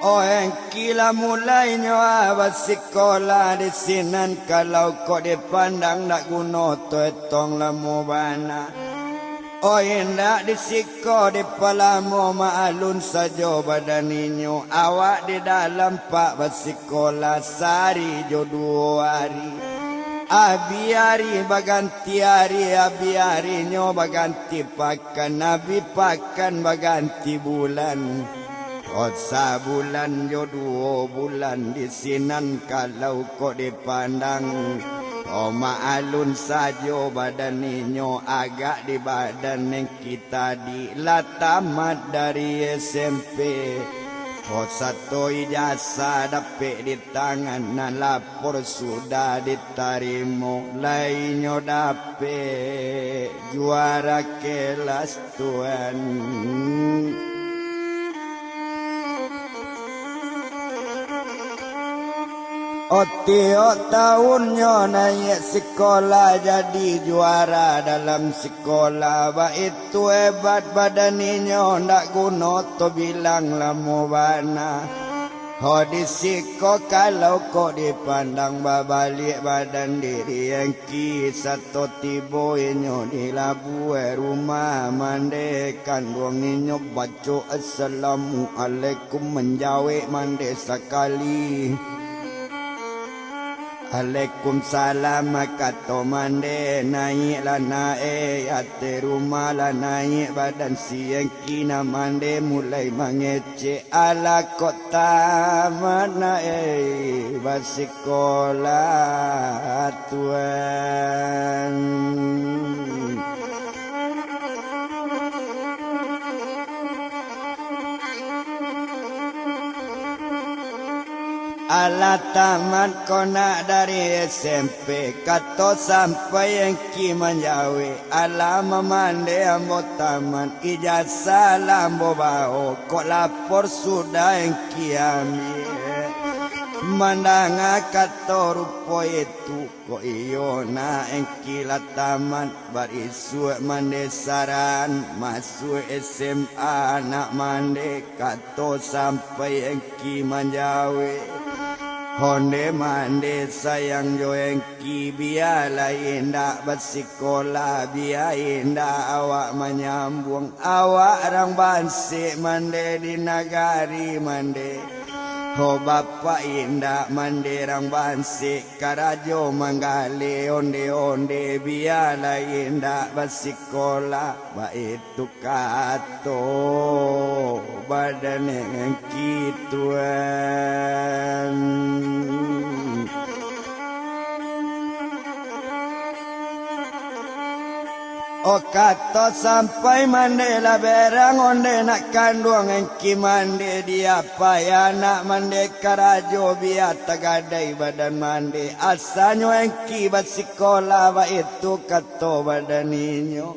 Oh, Angki lah mulai nyo basikola di sinan, kalau kok dipandang ndak guno taetong lamo bana. Oh, indak disiko dipalamo, maalun sajo badan inyo, awak di dalam pak basikola sahari jo duo ari. Abih ari baganti ari, abih arinyo baganti pakan, abih pakan baganti bulan. Oh, sabulan jo duo bulan di sinan kalau kok dipandang, oh, maalun sajo badan inyo, agak di badan Angki tadi lah tamat dari S M P. Oh, sato ijazah dapek di tangan, nan lapor sudah ditarimo, lai nyo dapek juara kelas tuan. Oh, tiok taunnyo naiak sikola jadi juara dalam sikola, baitu hebat badan inyo, ndak guno tabilang lamo bana. Ho, di siko kalau kok dipandang, babaliak badan diri Angki sato tibo inyo di labuah rumah mande kanduang inyo, baco assalamualaikum, manjawek mande sakali. Alaikumsalam, kato mande, naiaklah nak ei, ateh rumah lah naiak, badan si Angki nan mande mulai mangecek, alah kok tamat nak ei basikola tuan. Alah tamat kok nak dari S M P, kato sampai Angki manjawek, alah mamande ambo tamat, ijazah lah ambo bao, kok lapor sudah Angki ambiak. Mandanga kato rupo itu, kok iyo nak Angki lah tamat, barisuak mande saran, masuak S M A nak mande, kato sampai Angki manjawek. Onde mande sayang jo Angki, bialah indak basikola, bia indak awak manyambuang, awak rang bansek mande di nagari mande. Ho bapak indak manderang bansik, karajo manggaleh onde-onde, bialah indak basikolah, baitu kato badan Angki Tuan. Oh, kato sampai mande lah berang onde nak kanduang Angki mande, di apai anak mande karajo, bia tagadai badan mande, asanyo Angki basikolah, baitu kato badan inyo.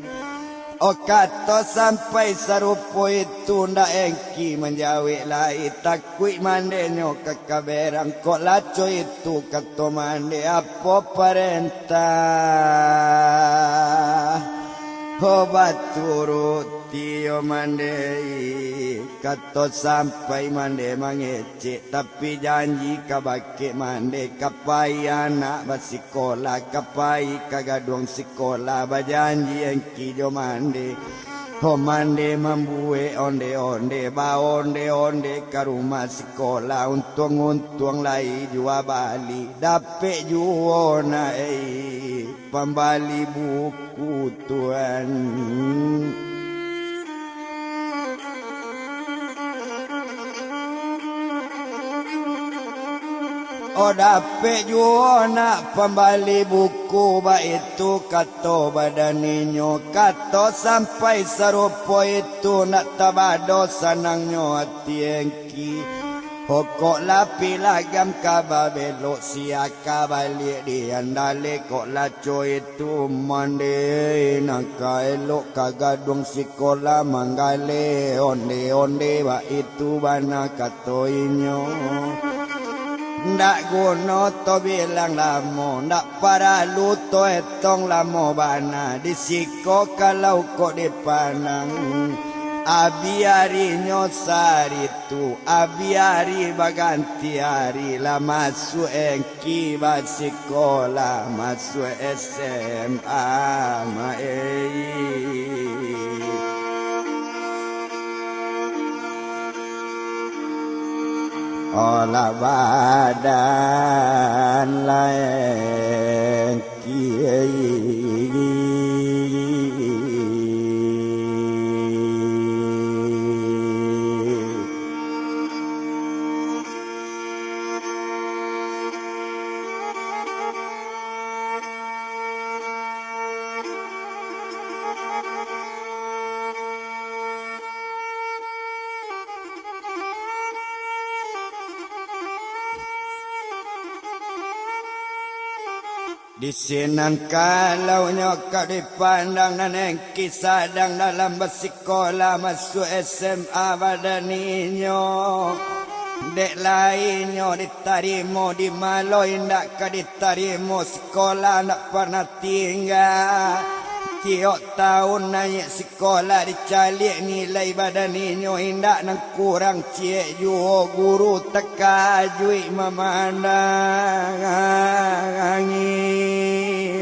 Oh, kato sampai sarupo itu ndak Angki manjawek lai, takuik mandenyo ka kaberang, kok laco itu kato mande, apo parentah, ho baturuik iyo mande. Kato sampai mande mangecek, tapi janji ka bakeh mande, ka pai anak basikolah, ka pai ka gaduang sikolah, bajanji Angki jo mande. Ho mande mambuek onde-onde, baonde-onde ka rumah sikolah, untuang-untuang lai jua bali, dapek juo nak ei pambali buku Tuan. Oh, dapek juo nak pambali buku, baitu kato badan inyo. Kato sampai sarupo itu, ndak tabado sanangnyo ati Angki. Pokok lah pilagam ka babelok, sia ka baliak di andaleh, kok laco itu mande, nan ka elok ka gaduang sikolah manggaleh onde-onde, baitu bana kato inyo. Ndak guno to bilang lamo, ndak paralu to etong lamo bana, di siko kalau kok dipandang, abih arinyo sari tu, abih ari baganti ari, lah masuak Angki basikolah, masuak S M A, ma ei. Olah badan lain. Di sinan kalau nyo ka dipandang, nan Angki sadang dalam basikolah, masuak S M A badan inyo. Dek lai nyo ditarimo, di ma lo indak ka ditarimo, sikolah ndak parnah tingga. Tiok taun naiak sikolah, dicaliak nilai badan inyo, indak nan kurang ciek juo, guru takajuik mamandangi,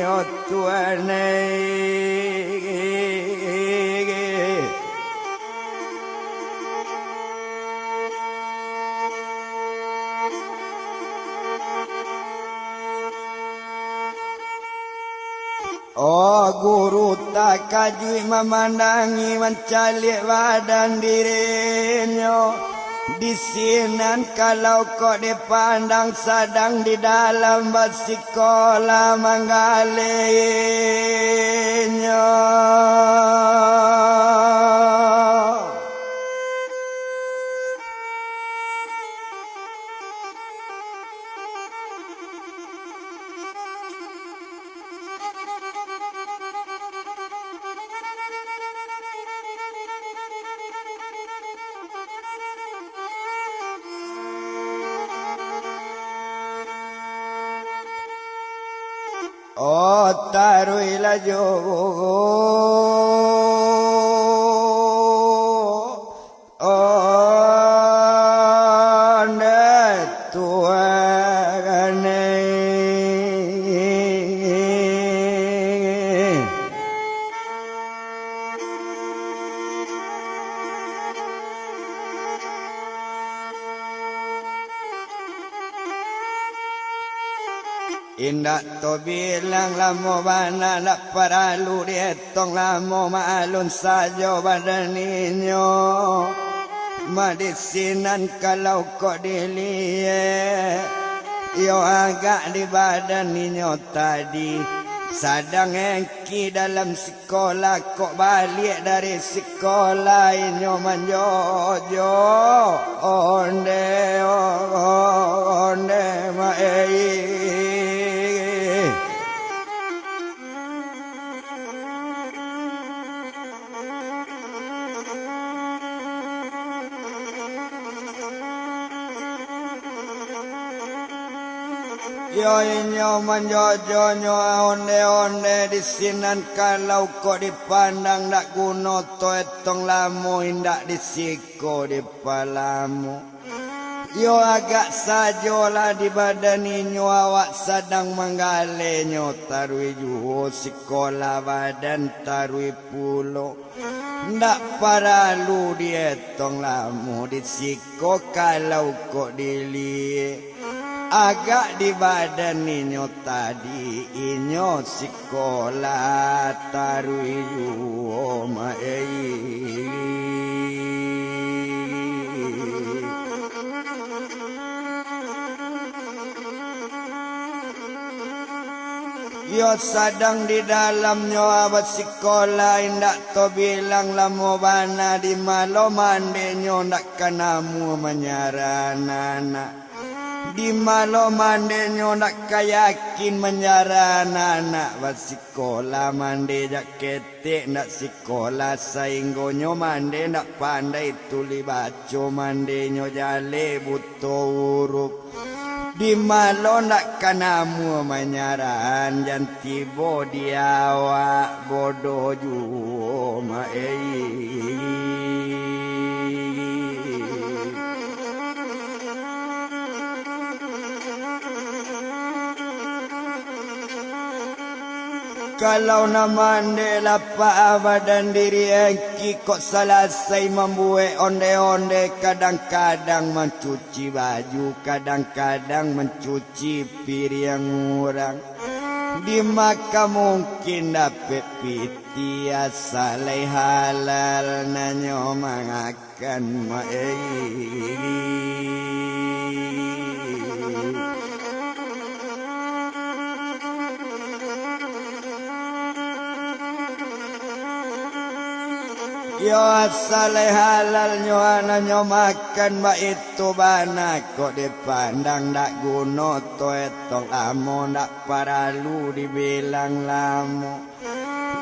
oh Tuhan ai. Oh, guru takajuik mamandangi, mancaliak badan dirinyo. Di sinan kalau kok dipandang, sadang di dalam basikolah manggaleh inyo. Oh, taruihlah jo. Oh, ndak tuan ai. Indak tabilang lamo bana, ndak paralu dietong lamo, maalun sajo badan inyo. Mak di sinan kalau kok diliek, iyo agak di badan inyo tadi, sadang engki dalam sikola, kok baliak dari sikola inyo manjojo, onde, onde, ma ei. Yo inyo manjojonyo onde-onde di sinan, kalau kok dipandang ndak guno to etong lamo, indak di siko dipalamo. Yo agak sajolah di badan inyo, awak sadang manggalenyo taruih juo, sikola badan taruih pulo. Ndak paralu dietong lamo di siko, kalau kok diliek agak di badan inyo tadi, inyo sikola taruih juo ma ei. Iyo sadang di dalamnyo basikola, indak tabilang lamo bana, di malo mandenyo ndak ka namuah manyarah anak-anak. Di malo mandenyo ndak ka yakin manyarah anak-anak, basikola mande jak ketek ndak sikola, sainggonyo mande ndak pandai tulih baco, mandenyo jaleh buto urup. Di malo ndak ka namuah manyarahan, jan tibo di awak bodoh juo ma ei. Kalau nan mandeh lapak badan diri engki, kok salasai mambuek onde-onde, kadang-kadang mancuci baju, kadang-kadang mancuci piriang urang. Di ma ka mungkin dapek pitih, asa lai halal nanyo mangakan ma ei. Yo asa lai halalnyo anaknyo makan, baitu bana kok dipandang, ndak guno to etong lamo, ndak paralu dibilang lamo.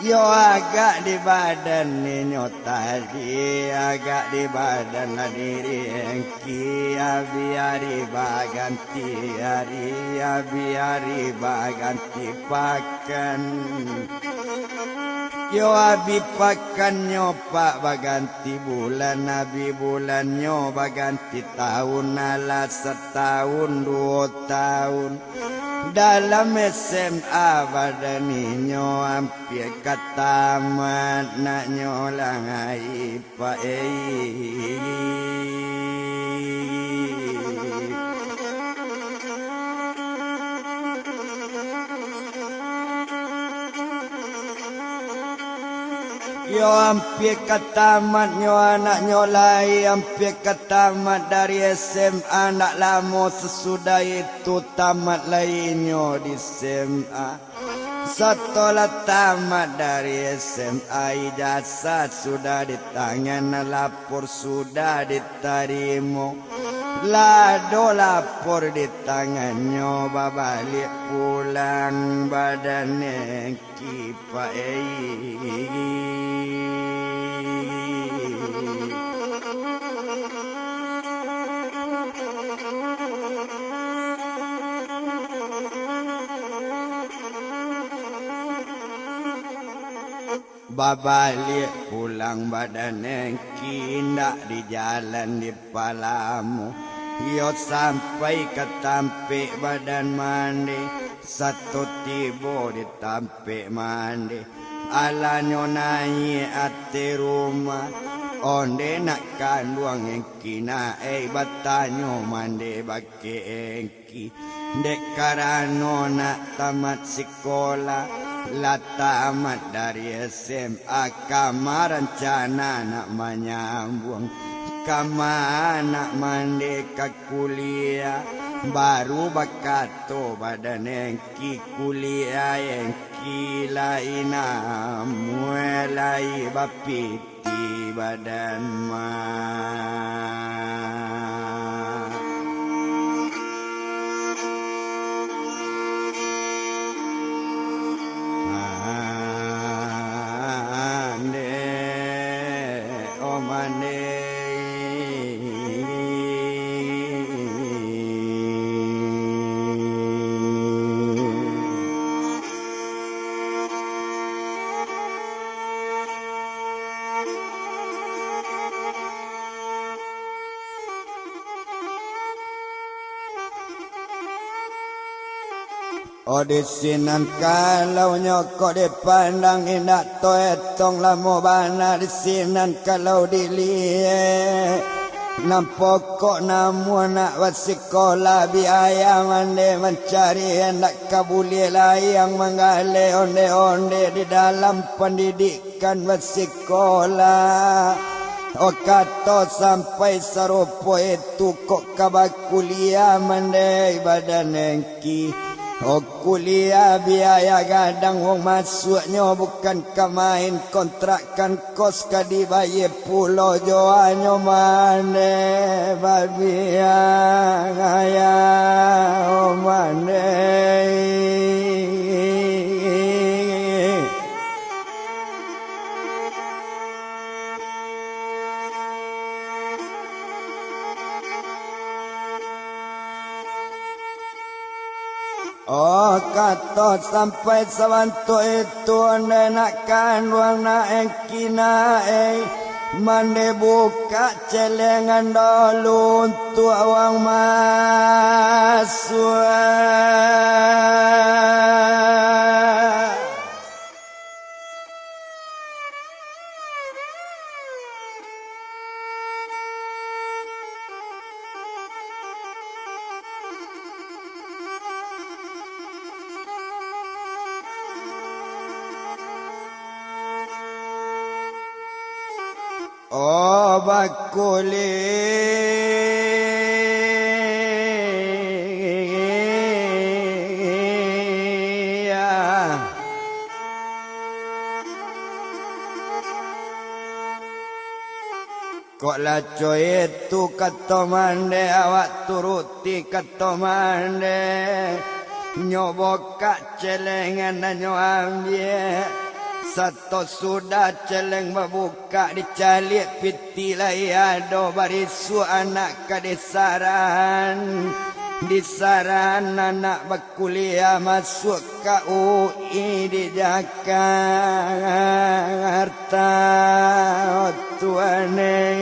Yo agak di badan inyo tadi, agak di badan lah diri engki, abi ari baganti ari, abi ari baganti pakan. Yo abi pakannyo pak baganti bulan, abi bulannyo baganti taun, alah sataun duo taun. Dalam S M A badan inyo ampia ka tamat, naknyo lah ai pa ei. Yo ampia ka tamatnyo anaknyo lai, ampia ka tamat dari S M A, ndak lamo sasudah itu tamat lai inyo di S M A. Satolah tamat dari S M A, ijazah sudah di tangan, lapor sudah ditarimo. Lah ado lapor di tangannyo, babaliak pulang badan engki pa ei. Babaliak pulang badan engki, indak di jalan dipalamo. Iyo sampai ka tampek badan mande, sato tibo di tampek mande, alanyo naiak ateh rumah. Onde nak kanduang engki nak ei, batanyo mande bakeh engki. Dek karano nak tamat sikolah, lah tamat dari S M A, ka marancana nak manyambuang, ka ma nak mande ka kuliah, baru bakato badan Engki, kuliah Engki lai namuah lai bapit. Di badan ma. Mande, oh mande. Oh, di sinan kalau nyo kok dipandang indak toetong lamo bana di sinan kalau diliek. Nan pokok namuah nak basikolah biaya mande mancari, indak ka buliah lai ang manggaleh onde-onde di dalam pandidikan basikolah. Oh, kato sampai sarupo itu kok ka bakuliah mande badan Engki. Oh, kuliah biaya gadang wong masuaknyo bukan ka main, kontrakan kos ka dibayie pulo jo anyo mande babiang ayah, oh mande. Oh, kato sampai sabantuk itu, onde nak kanduang nak Engki nak, eh, mande bukak celengan dulu untuak wang masuak. Oh, bakuliah. Kok lah co itu kato mande, awak turuti kato mande. Nyo bokak celengan nan nyo ambiak. Sato sudah celeng babu- Kak dicaliak piti lai ado barisuak anak ka disaran. Disaran anak bakuliah masuak ka U I di Jakarta. Oh, Tuhan eh.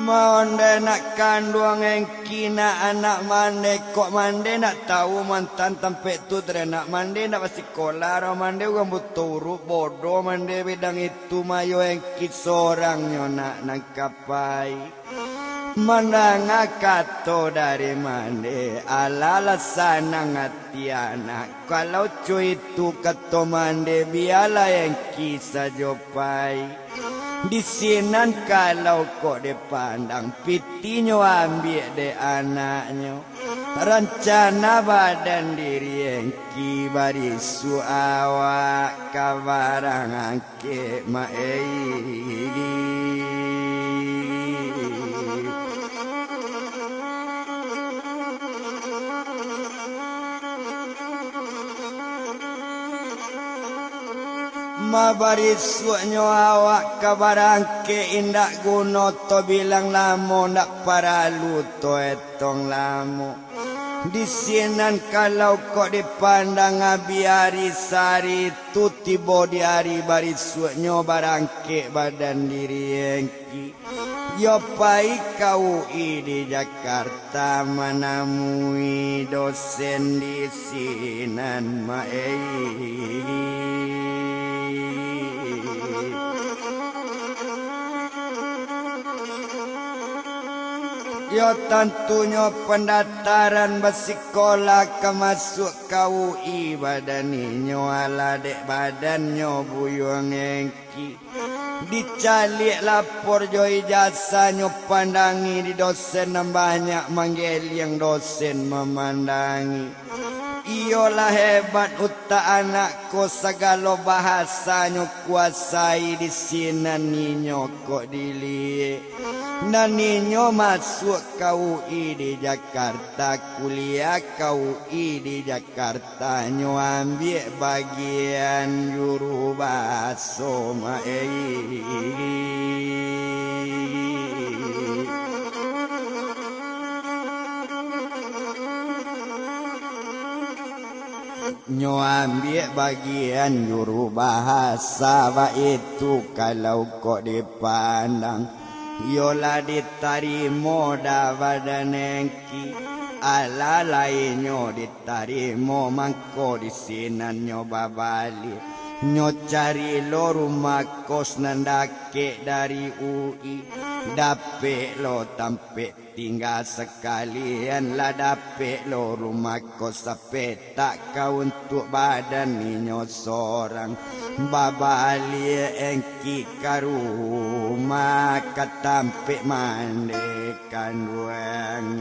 Mande nak kanduang Engki nak anak mande, kok mande nak tahu mantan tampek tu, taranak mande nak basikolah, roh mande urang buto uruik bodoh mande bidang itu, mayo Engki sorangnyo nak nan ka pai. Mandanga kato dari mande, alah lah sanang ati anak. Kalau co itu kato mande, bialah Engki sajo pai. Di sinan kalau kok dipandang, pitinyo ambiak dek anaknyo. Rancana badan diri Engki barisuak awak ka barang Kek ma ei. Mabarisuaknyo awak ka barangkek, indak guno to bilang lamo, ndak paralu to etong lamo. Di sinan kalau kok dipandang, abih ari sari tu tibo di ari barisuaknyo barangkek badan diri Engki. Yo pai ka U I di Jakarta manamui dosen di sinan, Mak ei. Yo tantunyo pandataran basikolah ka masuak ka U I badan inyo, alah dek badannyo buyuang Engki. Dicaliak lapor jo ijasahnyo pandangi di dosen nan banyak manggeliang dosen mamandangi. Iyolah hebat utak anak ko, sagalo bahasanyo kuasai di sinan inyo kok diliek. Nan inyo masuak ka U I di Jakarta, kuliah ka U I di Jakarta. Tanyo ambiak bagian juru bahaso, Mak ei. Nyo ambiak bagian juru bahasa, baitu kalau kok dipandang. Iyo lah ditarimo dah badan Engki, alah lai nyo ditarimo, mangko di sinan nyo babaliak. Nyo cari lo rumah kos nan dakek dari U I, dapek lo tampek tingga sakalian, lah dapek lo rumah kos sapetak ka untuak badan inyo sorang. Babaliak Engki ka rumah, ka tampek mande kanduang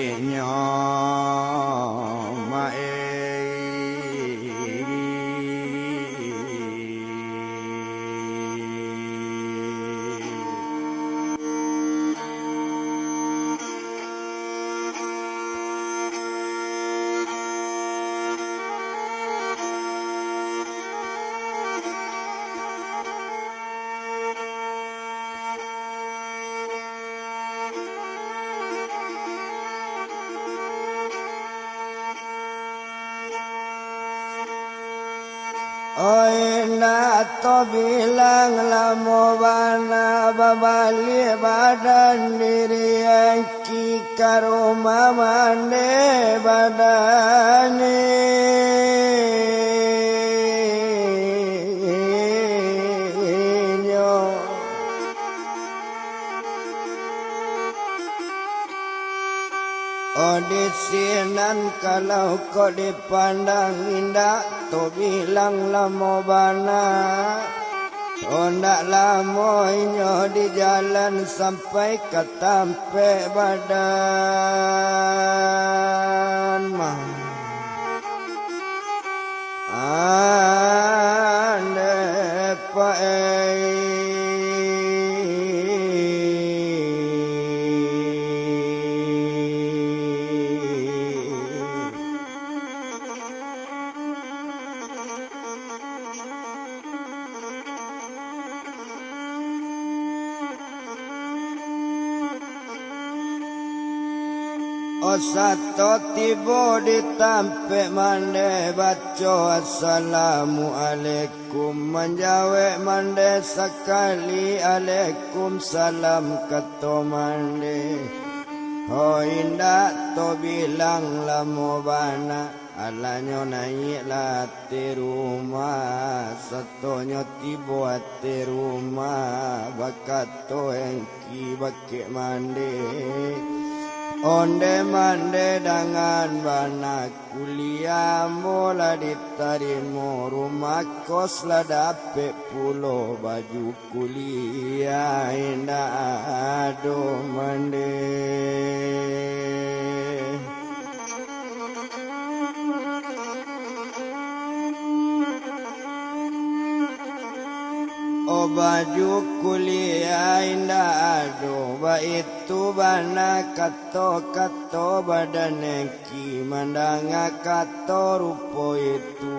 inyo, Mak ei. Oi, ndak tobilang lamo bana babaliak badan diri Engki ka rumah mande badan inyo. Oh, di sinan kalau kok dipandang indak tobilang lamo bana. Oh, ndak lamo inyo di jalan sampai ka tampek badan mah. Ande paei. Osato tibo di tampek mande, baco assalamualaikum, manjawek mande sakali alaikum salam, kato mande. Ho, indak tobilang lamo bana. Alah nyo naiaklah ateh rumah, satonyo tibo ateh rumah, bakato Engki bakek mande. Onde mande dangan bana, kuliah ambo lah ditarimo, rumah kos lah dapek pulo, baju kuliah indak ado mande. Oh, baju kuliah indak ado, baitu bana kato-kato badan Engki mandanga kato rupo itu.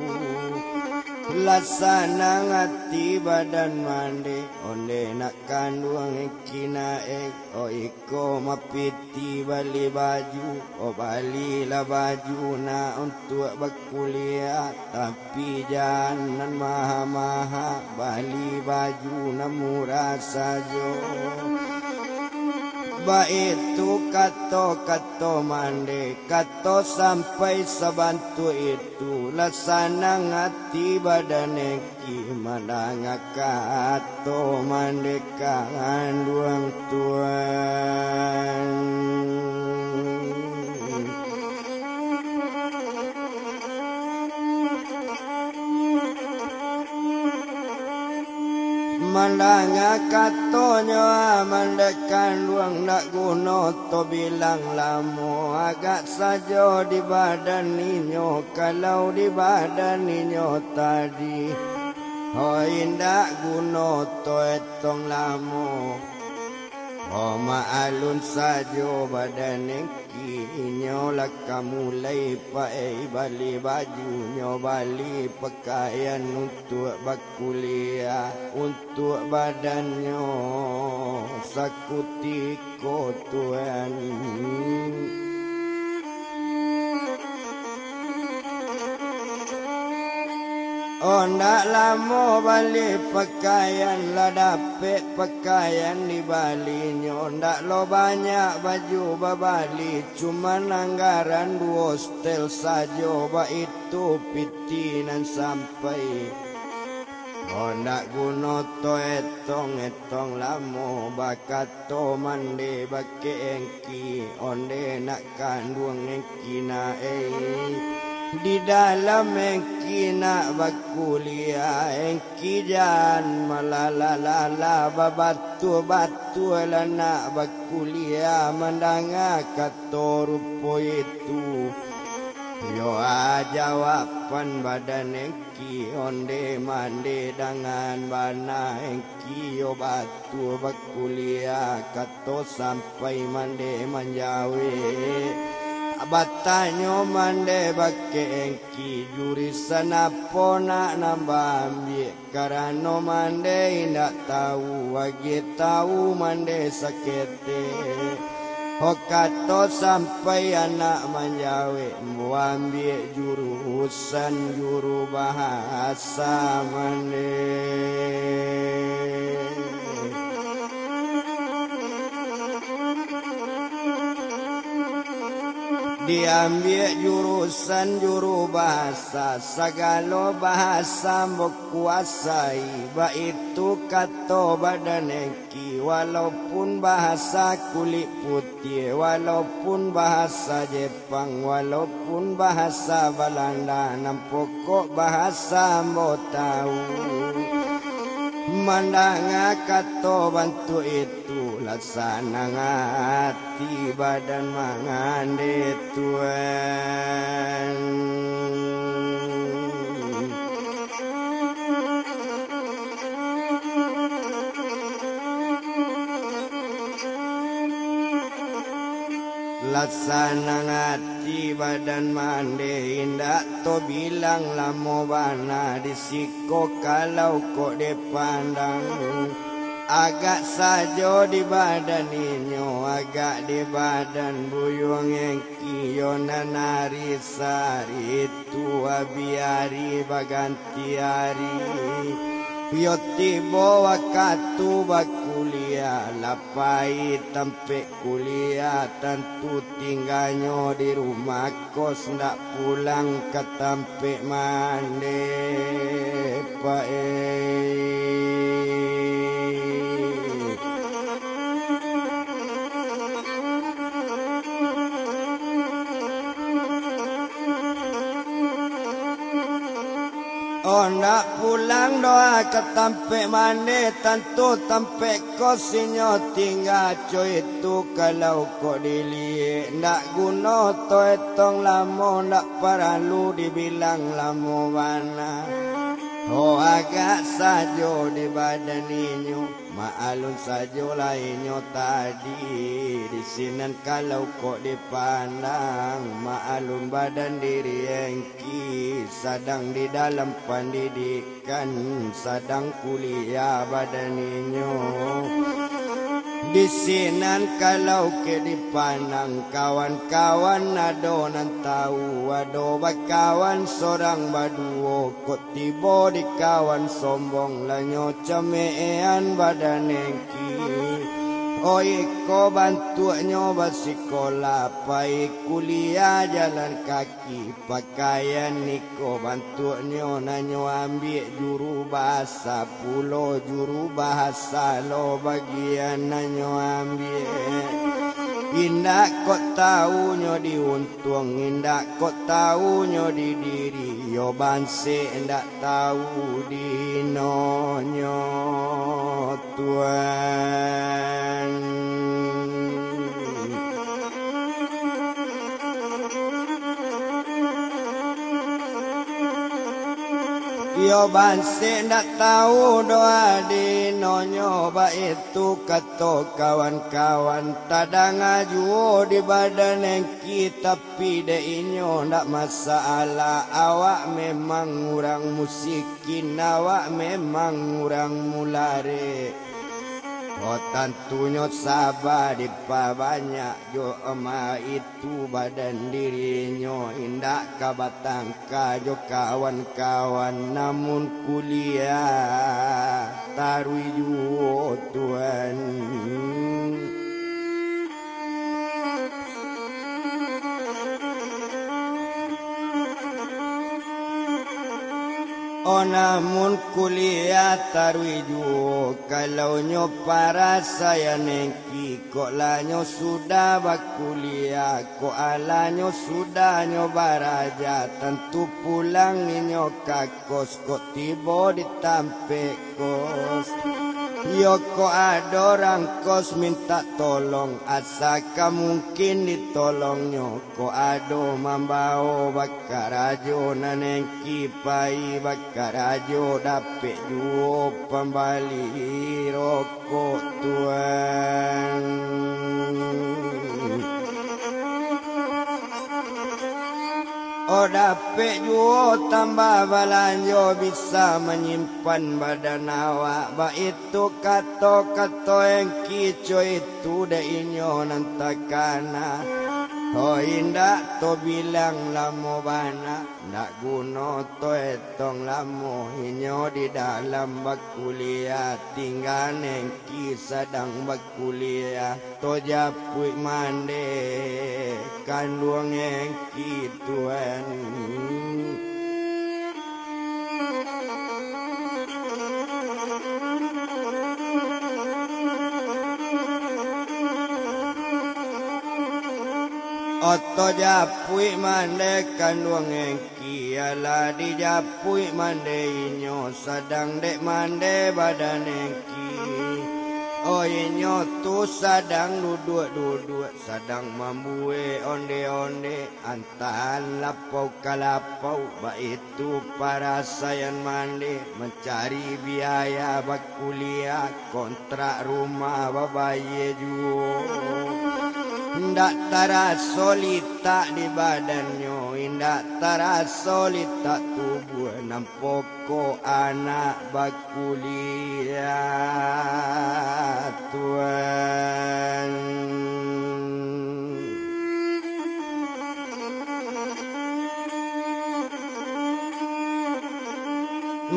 Lah sanang ati badan mande, onde nak kanduang engki nak e. O iko mapiti bali baju, o balilah baju nak untuak bakuliah, tapi jan nan maha-maha, bali baju nan murah sajo. Baitu kato-kato mande, kato sampai sabantuak itu, lah sanang ati badan engki mandanga kato mande kanduang tuan. Mandanga katonyo, ah, mande kanduang, ndak guno to bilang lamo, agak sajo di badan inyo, kalau di badan inyo tadi. Hoi, indak guno to etong lamo. Oh, ma-alun sajo badan engki, inyo lah ka mulai pakai bali bajunyo, bali pakaian untuak bakuliah, untuak badannyo sakutiko tuan. Oh, ndak lamo bali pakaian, lah dapek pakaian di balinyo. Ndak lo banyak baju babali, cuman anggaran duo setel sajo, baitu piti nan sampai. Oh, ndak guno to etong-etong lamo, bakat to mande bakeh engki, onde nak kanduang engki nak e. Di dalam engki nak bakuliah, engki jan malala-lala, babatua-batua lah nak bakuliah, mandanga kato rupo itu. Yo, ah, jawaban badan engki, onde mande dangan bana engki, yo, batua bakuliah, kato sampai mande manjawek. Batanyo mande bakeh engki, jurusan apo nak nan baambiak? Karano mande indak tahu, agiah tahu mande saketek. Ho, kato sampai anak manjawek, ambo ambiak jurusan juru bahasa mande. Diambiak jurusan juru bahasa, sagalo bahasa ambo kuasai, baitu kato badan engki, walaupun bahasa kulik putiah, walaupun bahasa Jepang, walaupun bahasa Balanda, nan pokok bahasa ambo tahu. Mandanga kato bantuak itu, lah sanang ati badan mangande tuan. Lah sanang ati badan mande, indak to bilang lamo bana di siko kalau kok dipandang. Agak sajo di badan inyo, agak di badan buyuang engki, yo nan ari sari tu, abi ari baganti ari. Yo tibo wakatu bakuliah, lah pai tampek kuliah, tantu tingganyo di rumah kos, ndak pulang ka tampek mande, Pak, eh. Oh, ndak pulang doh ka tampek mande, tantu tampek kos inyo tingga, co itu kalau kok diliek, ndak guno to etong lamo, ndak paralu dibilang lamo bana. Oh, agak sajo di badan inyo, maklum sajo lah inyo tadi. Di sinan kalau kok dipandang, maklum badan diri Engki sadang di dalam pandidikan, sadang kuliah badan inyo. Di sinan kalau kek dipandang, kawan-kawan ado nan tahu, ado bakawan sorang baduo, kok tibo di kawan sombong, lah nyo cameekan badan Engki. Oh, iko bantuaknyo basikolah, pai kuliah jalan kaki. Pakaian iko bantuaknyo nan nyo ambiak, juru bahasa pulo, juru bahasa lo bagian nan nyo ambiak. Indak kok tahu nyo diuntuang, indak kok tahu nyo didiri, yo bansek indak tahu dinonyo, Tuan. Iyo bansek ndak tahu doh dinonyo, baitu kato kawan-kawan. Tadanga juo di badan Engki, tapi dek inyo ndak masalah. Awak memang urang musikin, awak memang urang mularek. Oh, tantunyo saba dipabanyak jo ma itu badan dirinyo, indak ka batangka jo kawan-kawan, namun kuliah taruih juo, Tuan. Oh, namun kuliah taruih juo, kalau nyo parasaian Engki, kok lah nyo sudah bakuliah, kok alah nyo sudah nyo baraja, tantu pulang inyo ka kos, kok tibo di tampek kos. Iyo, kok ado rang kos mintak tolong, asa ka mungkin ditolongnyo. Kok ado mambao bakarajo, nan Engki pai bakarajo, dapek juo pambali rokok, Tuan. Oh, dapek juo tambah balanjo, bisa manyimpan badan awak, baitu kato-kato Engki co itu dek inyo nan takana. Oh, indak to bilang lamo bana, ndak guno to etong lamo inyo di dalam bakuliah, tingga Engki sadang bakuliah. To japuik mande kanduang Engki, Tuan. Oh, to japuik mande kanduang Engki. Kialah dijapuik mande inyo, sadang dek mande badan Engki. Oh, inyo tu sadang duduak-duduak, sadang mambuek onde-onde, antaan lapau ka lapau, baitu parasaian mande, mancari biaya bakuliah, kontrak rumah babayia juo. Indak taraso litak di badannyo, indak taraso litak tubuah, nan pokok anak bakuliah, Tuan.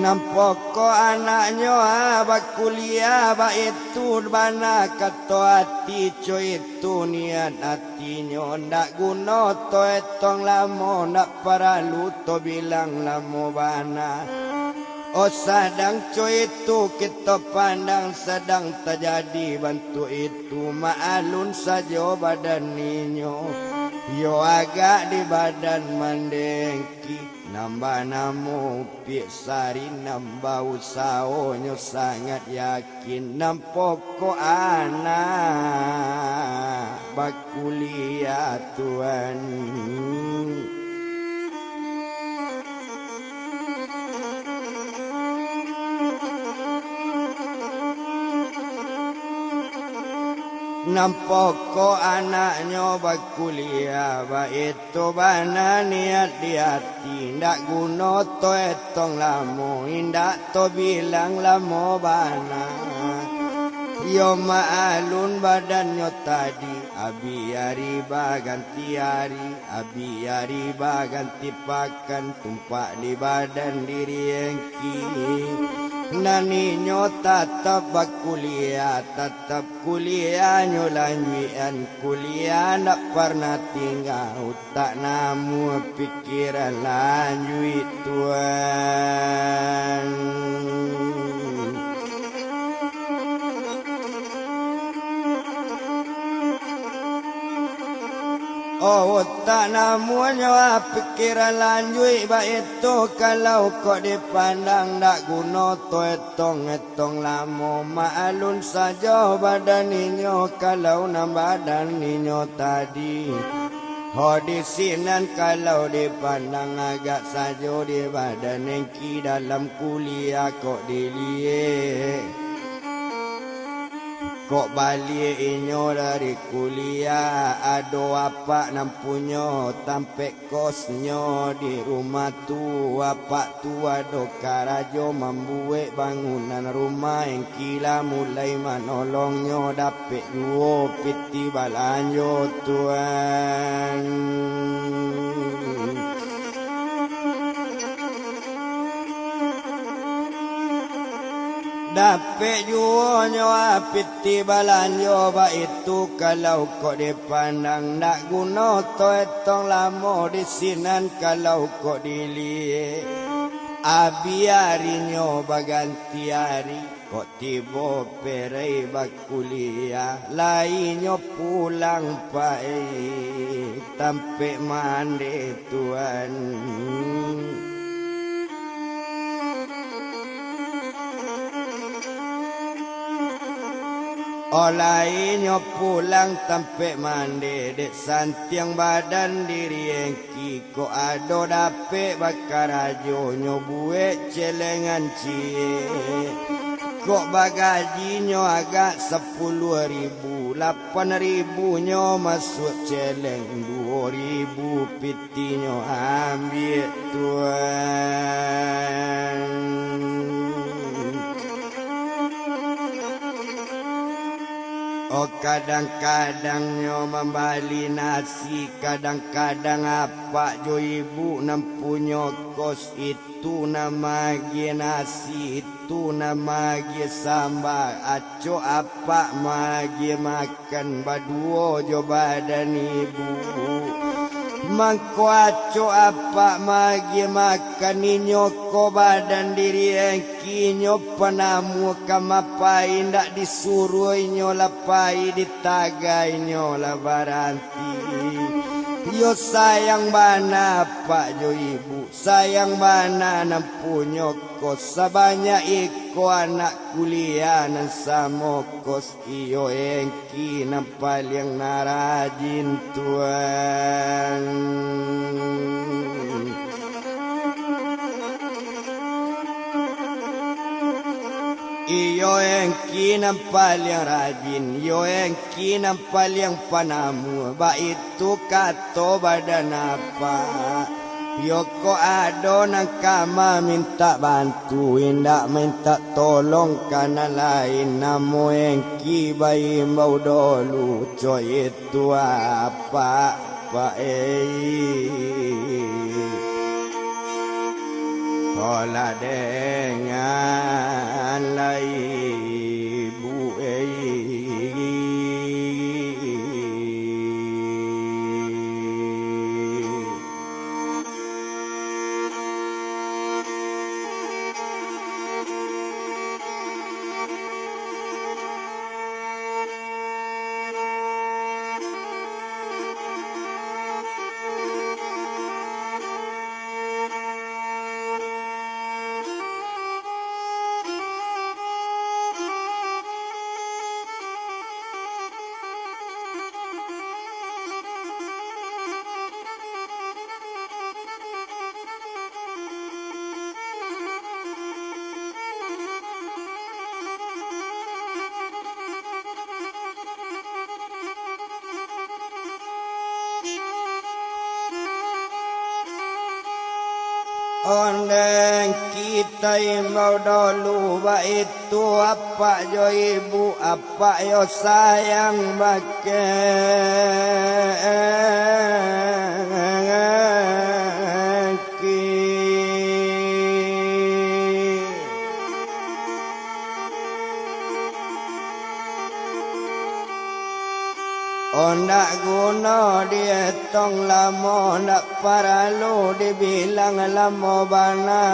Nan pokok anaknyo, ah, bakuliah, baitu bana kato ati, co itu niat atinyo. Ndak guno to etong lamo, ndak paralu to bilang lamo bana. Oh, sadang co itu kito pandang, sadang tajadi bantuak itu, maalun sajo badan inyo. Yo agak di badan mande Engki, nan banamo Piak Sari, nan bausaho nyo sangat yakin, nan pokok anak bakuliah, Tuan. Nan pokok anaknyo bakuliah, baitu bana niat di ati. Indak guno to etong lamo, indak to bilang lamo bana. Iyo maklum badannyo tadi, abih ari baganti ari. Abih ari baganti pakan, tumpak di badan diri Engki. Nan inyo tatap bakuliah, tatap kuliahnyo lanjuikan, kuliah ndak parnah tingga, utak namuah pikiran lanjuik, Tuan. Oh, utak namuahnyo, ah, pikiran lanjuik baitu, kalau kok dipandang ndak guno to etong-etong lamo, maklum sajo badan inyo, kalau nan badan inyo tadi. Ho, di sinan kalau dipandang agak sajo di badan Engki dalam kuliah kok diliek. Kok baliak inyo dari kuliah, ado apak nan punyo tampek kosnyo di rumah tu. Apak tu ado karajo mambuek bangunan rumah, Engki lah mulai manolongnyo, dapek juo piti balanjo, Tuan. Dapek juo nyo, ah, piti balanjo baitu, kalau kok dipandang ndak guno to etong lamo, di sinan kalau kok diliek. Abih arinyo baganti ari, kok tibo perai bakuliah, lainyo pulang pai tampek mande, Tuan. Oh, lainyo pulang tampek mande, dek santiang badan diri Engki. Kok ado dapek bakarajo, nyo buek celengan ciek. Kok bagajinyo agak sapuluah ribu, lapan ribu nyo masuak celeng, duo ribu pitinyo ambiak, Tuan. Oh, kadang-kadang nyo mambali nasi, kadang-kadang apak jo ibuk nan punyo kos itu nan maagiah nasi, itu nan maagiah samba, acok apak maagiah makan baduo jo badan ibuk. Mangko acok apak maagiah makan, inyo ko badan diri Engki, inyo panamu ka mapai, indak disuruah inyo lah pai, ditaga inyo lah baranti. Iyo sayang bana apak jo ibuk, sayang bana nan punyo kos, sabanyak iko anak kuliah nan samo kos. Iyo Engki nan paliang nan rajin, Tuan. Iyo Engki nan paliang rajin, iyo Engki nan paliang panamu, baitu kato badan apak. Iyo kok ado nan ka mamintak bantu, indak mintak tolong ka nan lain, namo Engki baimbau dolu, co itu apak, Pak ei. Polah dengan lai Bu ei. Ondeh kita imbau dolu, baitu apak jo ibu, apak yo sayang bakeh. Oh, ndak guno dietong lamo, ndak paralu dibilang lamo bana.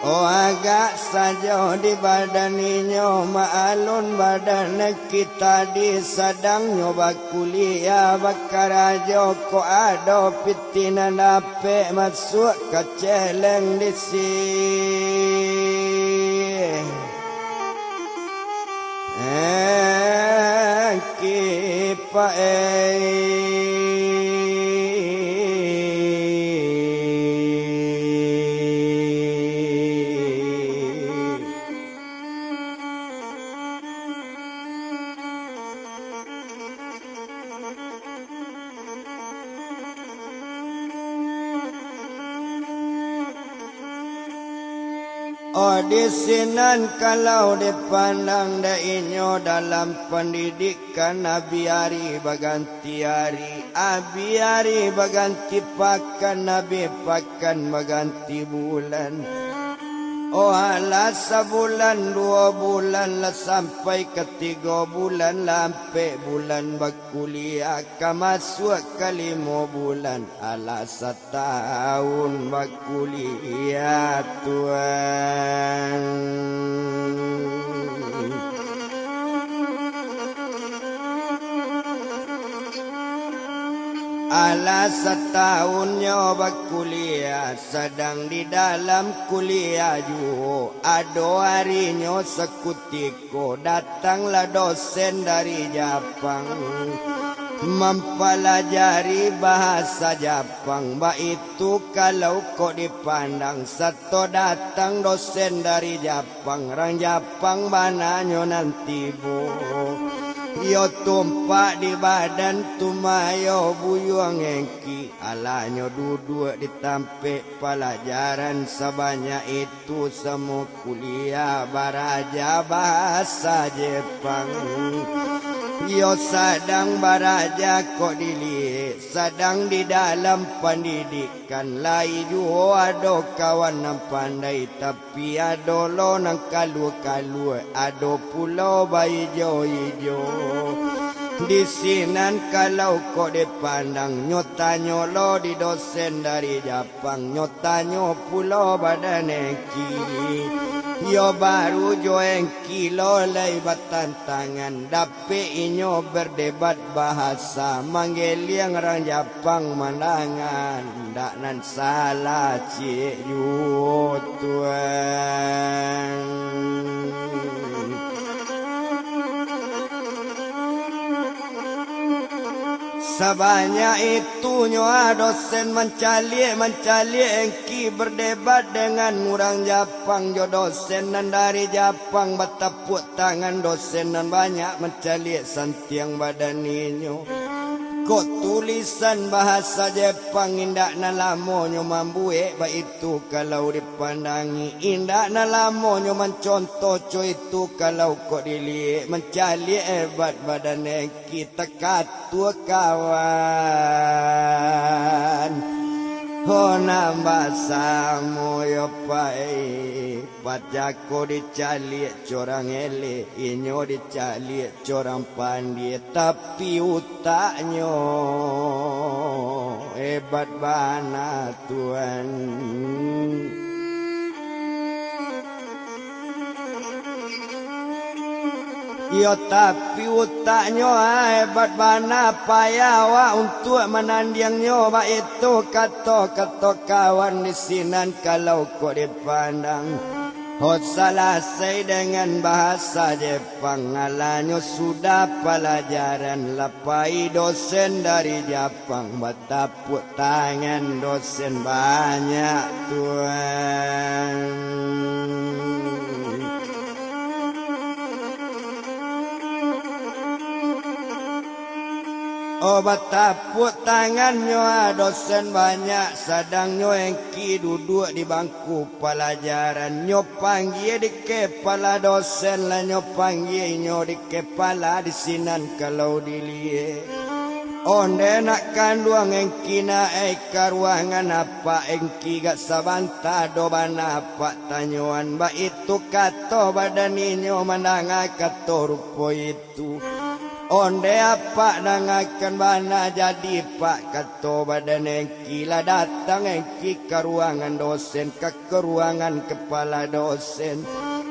Oh, agak sajo di badan inyo, maalun badan kita di sadang nyo bakuliah bakarajo, kok ado pitih nan dapek masuak ka celeng di si. Eh, kipae. Oh, di sinan kalau dipandang dek inyo dalam pandidikan, abi ari baganti ari, abi ari baganti pakan, abi pakan baganti bulan. Oh, alah sabulan, duo bulan, lah sampai ka tigo bulan, lah ampek bulan bakuliah, ka masuak ka limo bulan, alah satahun bakuliah, Tuan. Alah satahun nyo bakuliah, sadang di dalam kuliah juo, ado arinyo sakutiko datanglah dosen dari Japang, mampalajari bahasa Japang, baitu kalau kok dipandang, sato datang dosen dari Japang, rang Japang bananyo nan tibo. Iyo tumpak di badan tumayo buyuang engki, alah nyo duduak di tampek palajaran sabanyak itu samo kuliah baraja bahasa Jepang. Iyo sadang baraja kok diliek, sadang di dalam pandidikan, lai juo ado kawan nan pandai, tapi ado lo nan kalua-kalua, ado pulo baijo-ijo. Di sinan kalau kok dipandang, nyo tanyo lo di dosen dari Japang, nyo tanyo pulo badan engki. Iyo baru jo engki lo lai batantangan, dapek inyo berdebat bahasa, manggeliang rang Japang mandangan. Ndak nan salah ciek juo, Tuan. Sabanyak itu nyo ah dosen mancaliak, mancaliak engki berdebat dengan urang Japang jo dosen nan dari Japang, batapuak tangan dosen nan banyak mancaliak santiang badan inyo. Kok tulisan bahasa Jepang indak nan lamonyo mambuek baitu kalau dipandangi, indak nan lamonyo mancontoh co itu kalau kok diliek, mancaliak hebat badan engki, takatua kawan. Ho nan basamo yo pai. Pacako dicaliak corang elek, inyo dicaliak corang pandie, tapi utaknyo hebat bana, Tuan. Iyo, tapi utaknyo ah hebat bana, payah awak untuak manandiangnyo, baitu kato-kato kawan di sinan kalau kok dipandang. Hot salasai dengan bahasa Jepang, alanyo sudah palajaran, lah pai dosen dari Japang, batapuak tangan dosen banyak, Tuan. Oh, batapuak tangannyo, ah, dosen banyak, sadangnyo Engki duduak di bangku palajaran. Nyo panggia di kepala dosen, lah nyo panggia inyo di kepala, di sinan kalau diliek. Ondeh nak kanduang Engki, nak ai ka ruangan apak Engki, gak sabanta do bana apak tanyoan. Baitu kato badan inyo mandanga kato rupo itu. Tu. Ondeh apak dangakan bana, jadi pak, kato badan Engki, lah datang Engki ka ruangan dosen, ka, ka ruangan kepala dosen.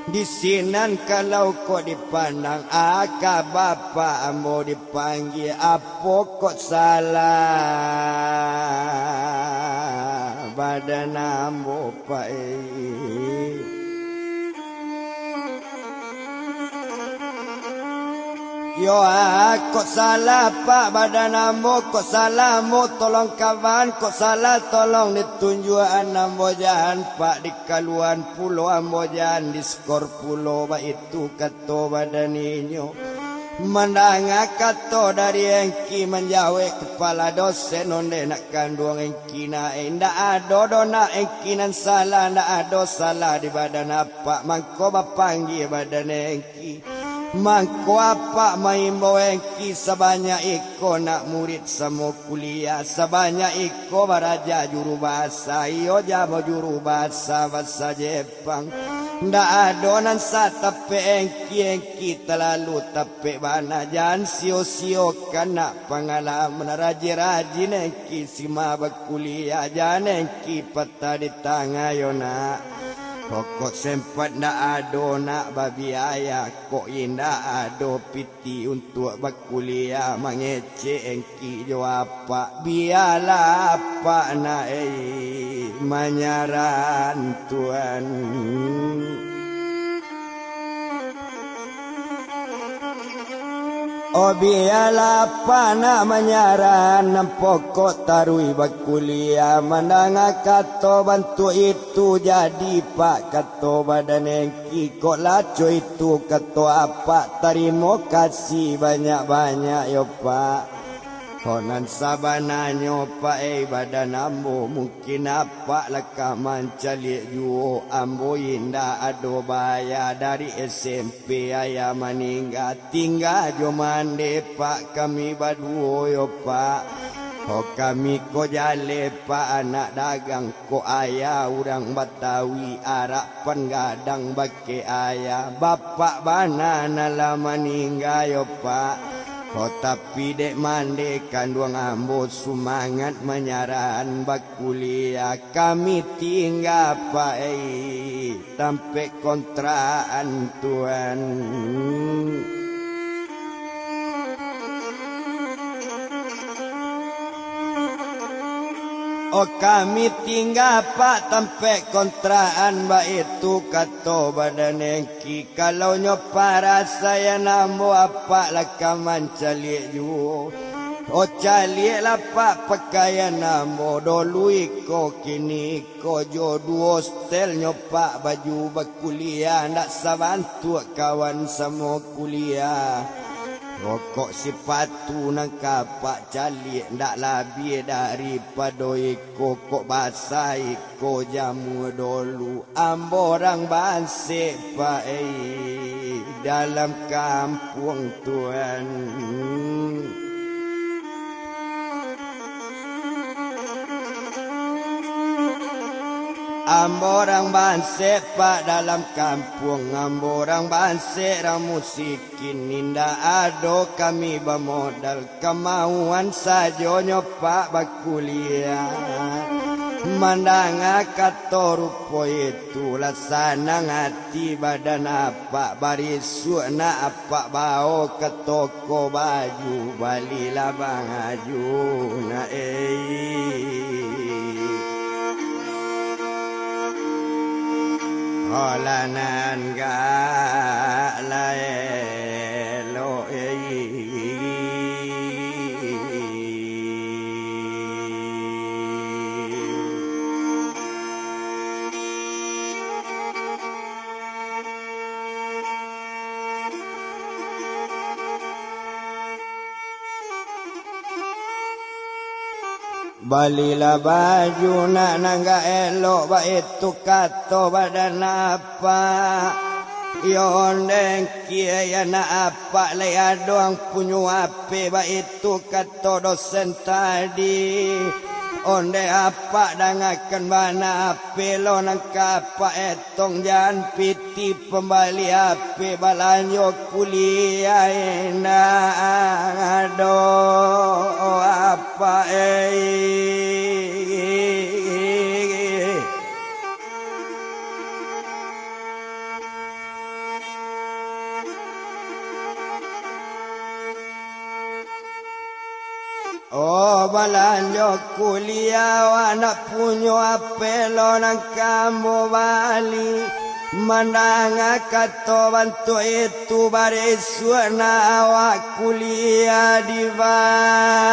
Di sinan kalau kok dipandang, ah, ka bapak ambo dipanggia, apo kok salah badan ambo, Pak, eh? Yo, ah, kok salah, Pak, badan ambo, kok salah ambo, tolong kaban, kok salah, tolong ditunjuakan ambo, jan, Pak, dikaluan pulo ambo, jan, diskor pulo, baitu kato badan inyo. Mandanga kato dari Engki, manjawek kepala dosen, ondeh nak kanduang Engki, nak, eh, indak ado doh, nak, Engki nan salah, indak ado salah di badan apak, mangko bapanggia badan Engki. Mangko apak maimbau Engki sabanyak iko nak murid samo kuliah, sabanyak iko baraja juru bahasa, iyo jamo juru bahasa, bahasa Jepang. Ndak ado nan satapek Engki, Engki talalu tapek bana, jan sio-siokan nak pangalaman, rajin-rajin Engki simak bakuliah, jan Engki patah di tangah yo nak. Pokok sempat ndak ado nak babiaya, kok indak ado piti untuak bakuliah, mangecek Engki jo apak, bialah apak nak, eh, manyaran tuan. Oh, bialah apak nak manyaran, nan pokok taruih bakuliah, mandanga kato bantuak itu, jadi pak, kato badan Engki, kok laco itu, kato apak, tarimo kasih banyak-banyak yo pak. Kok nan sabananyo pak, eh, badan ambo, mungkin apak lah ka mancaliak juo, ambo indak ado baya dari S M P. Pe ayah maningga, tingga jo mandeh pak kami baduo yo pak. Ho kami ko jaleh pak anak dagang, kok ayah urang Batawi, arak pan gadang bakeh ayah, bapak bana nan lah maningga yo pak. Ho tapi dek mandeh kanduang ambo sumangat manyaran bakuliah, kami tingga pak ei. Tampek kontrakan tuan. Oh kami tingga pak tampek kontrakan, baitu kato badan Engki. Kalau nyo parasaian ambo apak lah ka mancaliak juo. Oh caliaklah pak pakaian ambo dolu iko kini. Ko jo duo setelnyo pak baju bakuliah, ndak sabantuak kawan samo kuliah. Rokok sipatu nan ka apak caliak, ndak labiah daripado iko, kok basah iko jamu dolu. Ambo urang bansek pak ei, dalam kampuang tuan. Ambo urang bansek pak dalam kampuang, ambo urang bansek urang musikin, indak ado kami bamodal, kamauan sajonyo pak bakuliah. Mandanga kato rupo itu, lah sanang ati badan apak, barisuak nak apak bao ka toko baju, balilah baju nak ei. Hola nan gak laelo ei. Balilah baju nak nan agak elok, baitu kato badan apak. Yo ondeh kie, yo nak apak lai ado ang punyo ape, baitu kato dosen tadi. Ondeh apak dangakan bana ape lo nan ka apak etong, jan piti pambali ape balanjo kuliah indak ado apak ei. Oh, balanjo kuliah, awak ndak punyo ape lo nan ka ambo bali. Mandanga kato bantuak itu, barisuak nak awak kuliah di Bali.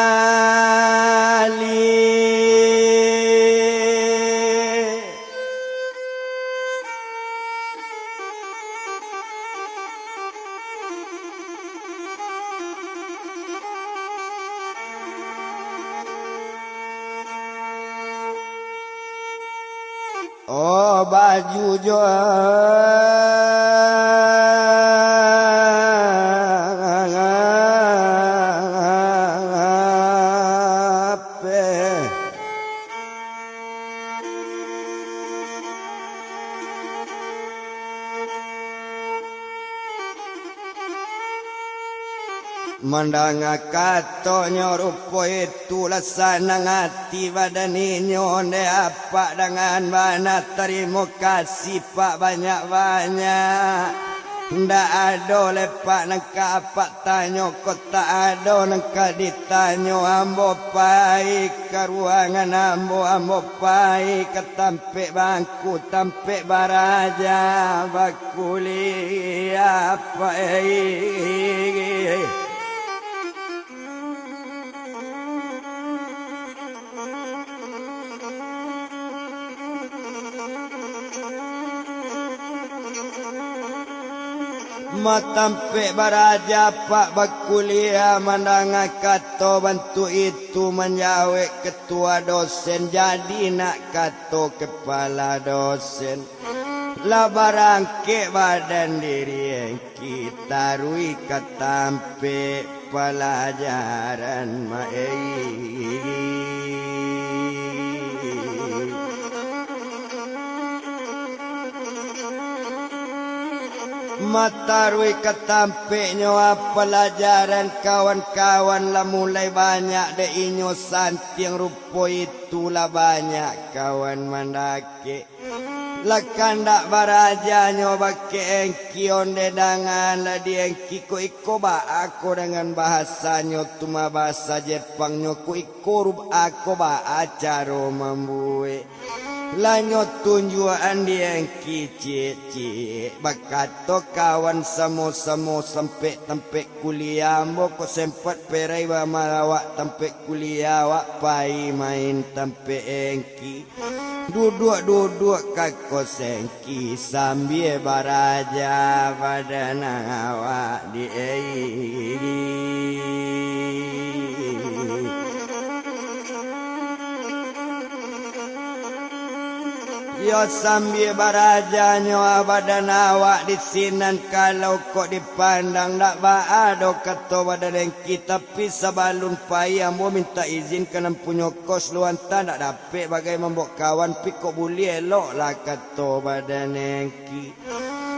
Oh, baju jo ape. Mandanga katonyo rupo itu, lah sanang ati badan inyo, ondeh apak dangakan bana, tarimo kasih pak banyak-banyak. Ndak ado lai pak nan ka apak tanyo, kok tak ado nan ka ditanyo, ambo pai ka ruangan ambo, ambo pai ka tampek bangku, tampek baraja, bakuliah apak ei. Matampek baraja pak bakuliah, mandanga kato bantuak itu, manjawek ketua dosen, jadi nak kato kepala dosen. Lah barangkek badan diri engki taruih ka tampek palajaran, mak ei. Mataruih ka tampeknyo, ah, palajaran kawan-kawan lah mulai banyak dek inyo santiang rupo itu, lah banyak kawan mandakek. Lah kandak barajanyo bakeh engki, ondeh dangan lah di engki, kok iko baa ko dangan bahasanyo tu mah bahasa Jepangnyo, kok iko rup-, a ko baa caro mambuek. Lah nyo tunjuakan di engki ciek-ciek, bakato kawan samo-samo sampek tampek kuliah, ambo kok sempat perai bamalawak tampek kuliah, awak pai main tampek engki. Duduak-duduak ka kos engki sambia baraja badan awak di ei. Yo sambia barajanyo badan awak di sinan, kalau kok dipandang ndak baa doh kato badan engki, tapi sabalun pai ambo mintak izin ka nan punyo kos lu, antah ndak dapek bagai mambaok kawan, pi kok buliah eloklah kato badan engki.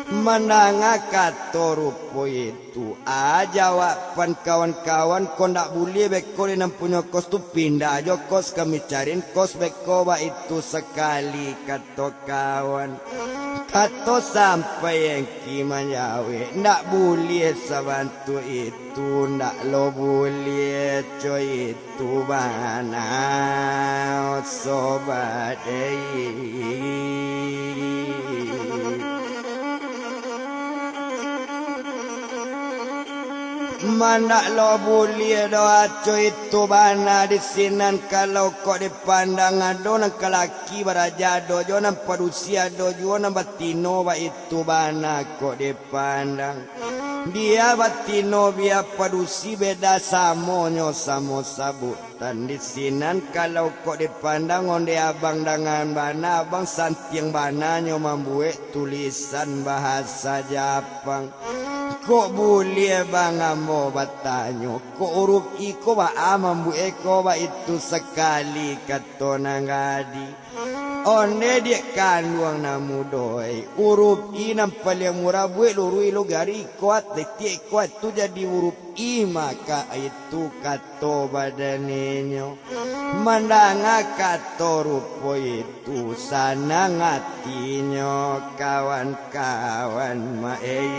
Mandanga kato rupo itu, a jawaban kawan-kawan, kok ndak buliah beko di nan punyo kos tu, pindah jo kos, kami carian kos beko baitu sakali, kato kawan. Kato sampai engki manjawek, ndak buliah sabantuak itu, ndak lo buliah co itu bana, sobat ei. Mandak lo buliah doh co itu bana di sinan, kalau kok dipandang ado nan kalaki baraja, ado juo nan padusi, ado juo nan batino, baitu bana kok dipandang. Bia batino, bia padusi, beda samonyo samo sabutan. Di sinan kalau kok dipandang ondeh abang dangan bana, abang santiang bananyo mambuek tulisan bahasa Japang. Kok buliah bang ambo batanyo, kok urup i ko baa mambuek ko baitu sakali, kato nan gadi. Ondeh diak kanduang nan mudo, urup i nan paliang murah, buek luruih lo gari ko, ateh tiak ko, tu jadi urup i maka itu, kato badaninyo. Mandanga kato rupo itu, sanang atinyo kawan-kawan maei.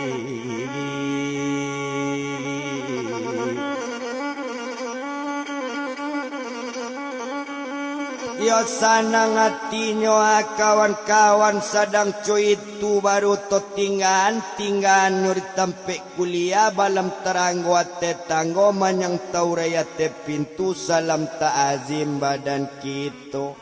Iyo sanang atinyo, ah, kawan-kawan, sadang co itu baru to tinggaan-tinggaannyo di tampek kuliah, balam taranggo ateh tanggo, manyang taurai ateh pintu, salam ta'azim badan kito.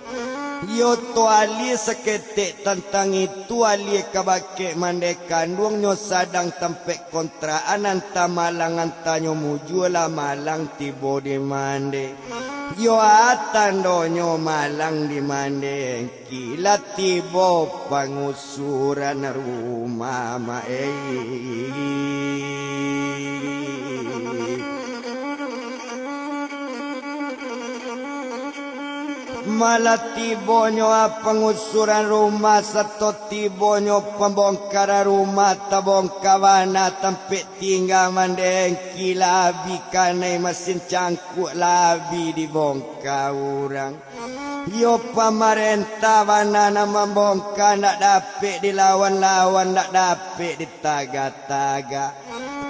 Iyo to alie saketek tantang itu, alie ka bakeh mandeh kanduangnyo, sadang tampek kontrakan anta malang, antanyo mujua lah malang tibo di mandeh. Iyo a tandonyo malang di mandeh, kila tibo pangusuran rumah maei. Malah tibonyo a pangusuran rumah, sato tibonyo pambongkaran rumah, tabongka bana tampek tingga mandeh, kila abi kanai masin cangkuak, lah abi dibongka urang. Iyo pamarentah bana nan mambongka, ndak dapek dilawan-lawan, ndak dapek ditagah-tagah.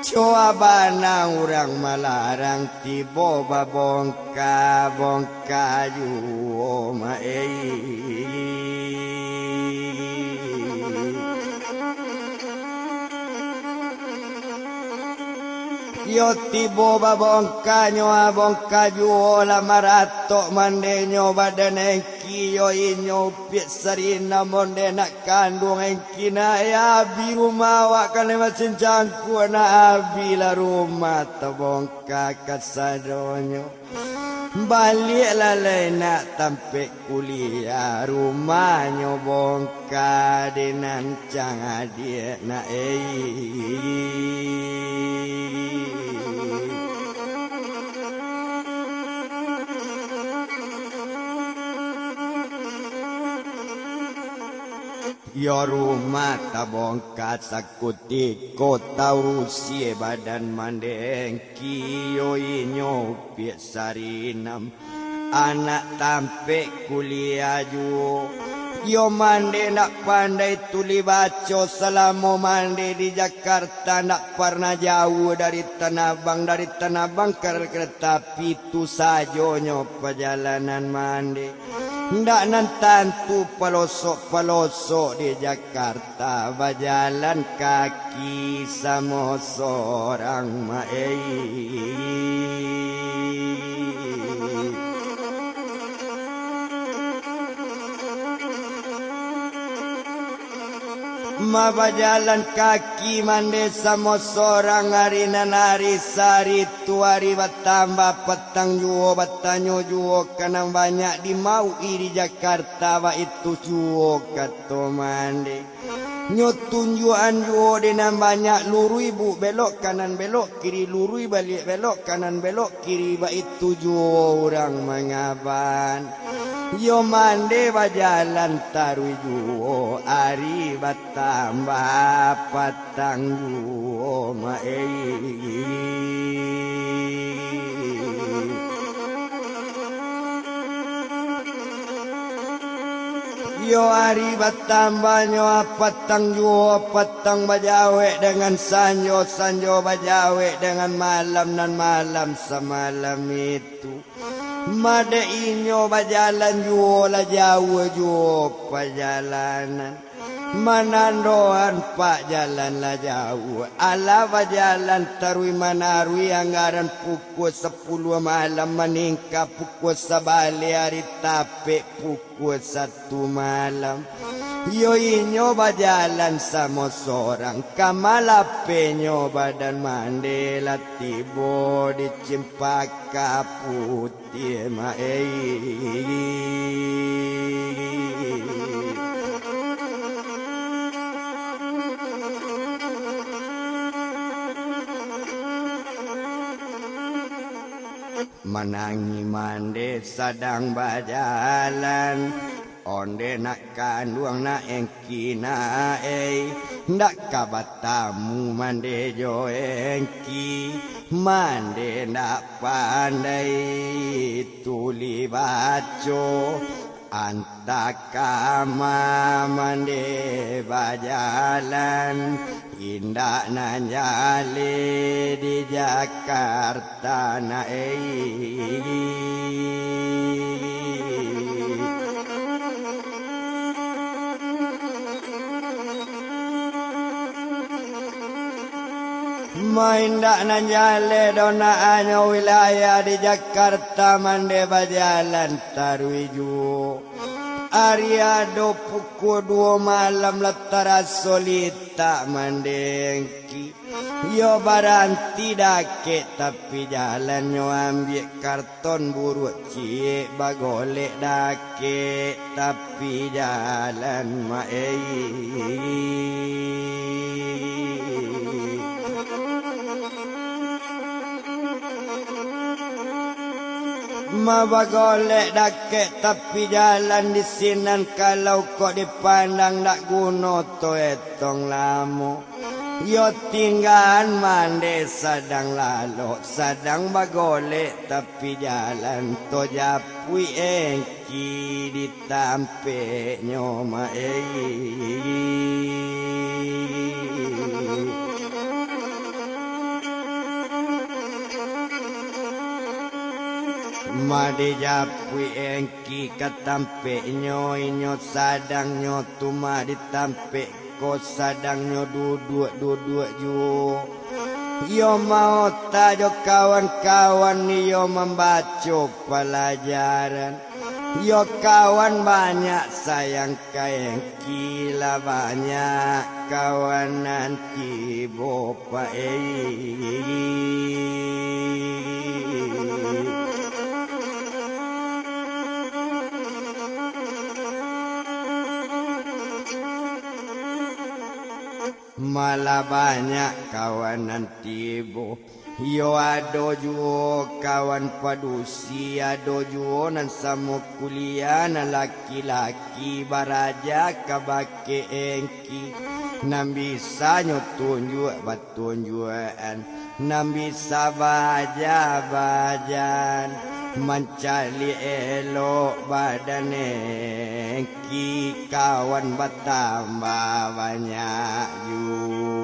Coa bana urang malarang, tibo babongka-bongka juo maei. Iyo tibo babongkanyo, abongka juo lah maratok mandenyo badan engki, iyo inyo upiak sarinam ondeh nak kanduang engki, nak abi rumah awak kanai masin cangkuak, nak abi lah rumah tabongka kasadonyo. Baliaklah lai nak tampek kuliah, rumahnyo bongka dek nan cang adiak nak ei. Iyo rumah tabongka sakutiko, taurusi badan mandeh engki, iyo inyo upiak sarinam. Anak tampek kuliah juo. Iyo mandeh ndak pandai tulih baco, salamo mandeh di Jakarta ndak parnah jauah dari Tanah Abang, dari Tanah Abang ka rel kereta api, itu sajonyo pajalanan mandeh. Ndak nan tantu palosok-palosok di Jakarta. Ta bajalan kaki samo sorang maei. Ma bajalan kaki mandeh samo sorang, ari nan ari sari tu ari batambah, patang juo batanyo juo ka nan banyak di mau'i di Jakarta, baitu juo kato mandeh. Nyo tunjuakan juo dek nan banyak, luruih bu belok kanan belok kiri, luruih baliak belok kanan belok kiri, baitu juo urang mangaban. Iyo mandeh bajalan taruih juo, ari batambah patang juo maei. Iyo ari batambahnyo, patang juo, patang bajawek dangan sanjo, sanjo bajawek dangan malam, nan malam samalam itu. Ma dek inyo bajalan juo, lah jauah juo pajalanan. Manandoan pak jalan lah jauah, alah bajalan taruih manaruih, anggaran pukua sapuluah malam maningka pukua sabaleh ari tapek pukua satu malam. Iyo inyo bajalan samo sorang, ka malapehnyo badan mande lah tibo di Cimpaka Putiah, mak ei. Manangih mande sadang bajalan, onde nak kanduang nak engki nak ei, ndak ka batamu mande jo engki, mande ndak pandai tuli baco. Antah kama mande bajalan, indak nan jaleh di Jakarta nak ei. Ma indak nan jaleh doh nak, anyo wilayah di Jakarta mande bajalan taruih juo. Ari ado pukua duo malam lah taraso litak mande engki. Iyo baranti dakek tapi jalan, nyo ambiak karton buruak ciek, bagolek dakek tapi jalan, mak ei. Ma bagolek dakek tapi jalan di sinan, kalau kok dipandang ndak guno to etong lamo. Yo tinggaan mande sadang lalok, sadang bagolek tapi jalan, to japuik engki di tampeknyo, mak ei. Ma dijapuik engki ka tampeknyo, inyo sadang nyo tu ma di tampek ko sadang nyo duduak-duduak juo. Iyo maota jo kawan-kawan iyo mambaco palajaran. Iyo kawan banyak sayang ka engki, lah banyak kawan nan tibo, mak ei. Malah banyak kawan nan tibo. Iyo ado juo kawan padusi, ado juo nan samo kuliah, nan laki-laki baraja ka bakeh engki, nan bisa nyo tunjuak batunjuakan, nan bisa baaja-baajan, mancaliak elok badan engki, kawan batambah banyak juo.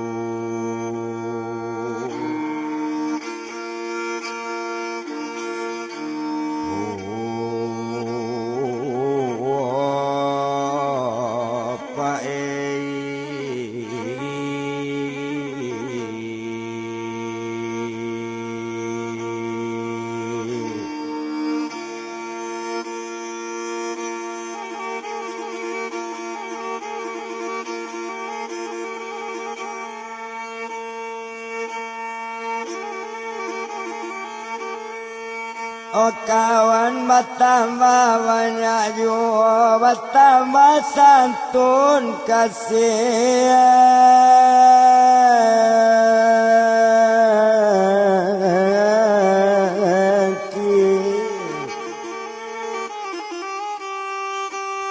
Oh kawan, batambah banyak juo, batambah santun kasih.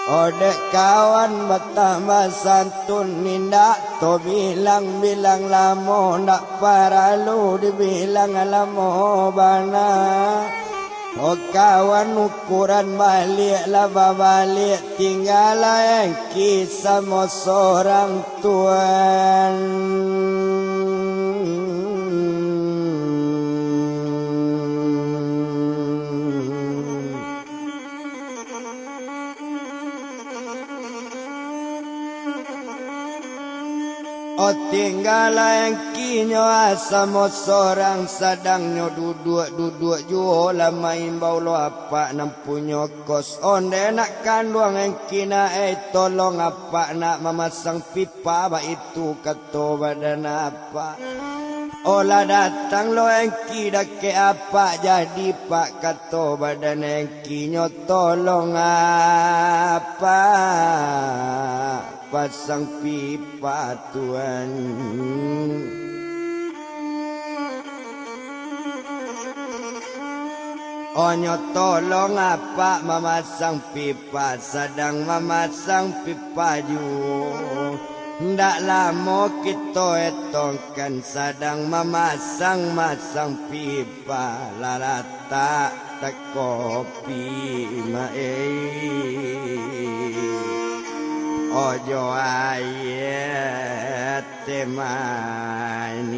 Odeh kawan, batambah santun, indak to bilang-bilang lamo, ndak paralu dibilang lamo bana. Oh kawan, ukuran baliak lah babaliak, tinggalah engki samo sorang tuan. O tinggalah engkinyo, ah, samo sorang, sadang nyo duduak-duduak juo, lah maimbau lo apak nan punyo kos. Onde nak kanduang engki nak, eh, tolong apak nak mamasang pipa, baitu kato badan apak. O lah datang lo engki dakek apak, jadi pak, kato badan engkinyo, tolong apak pasang pipa, tuan. Onyo tolong apak mamasang pipa, sadang mamasang pipa juo. Ndak lamo kito etongkan, sadang mamasang-masang pipa, lah latak takopi ma-, eh. Ojo ayie temain.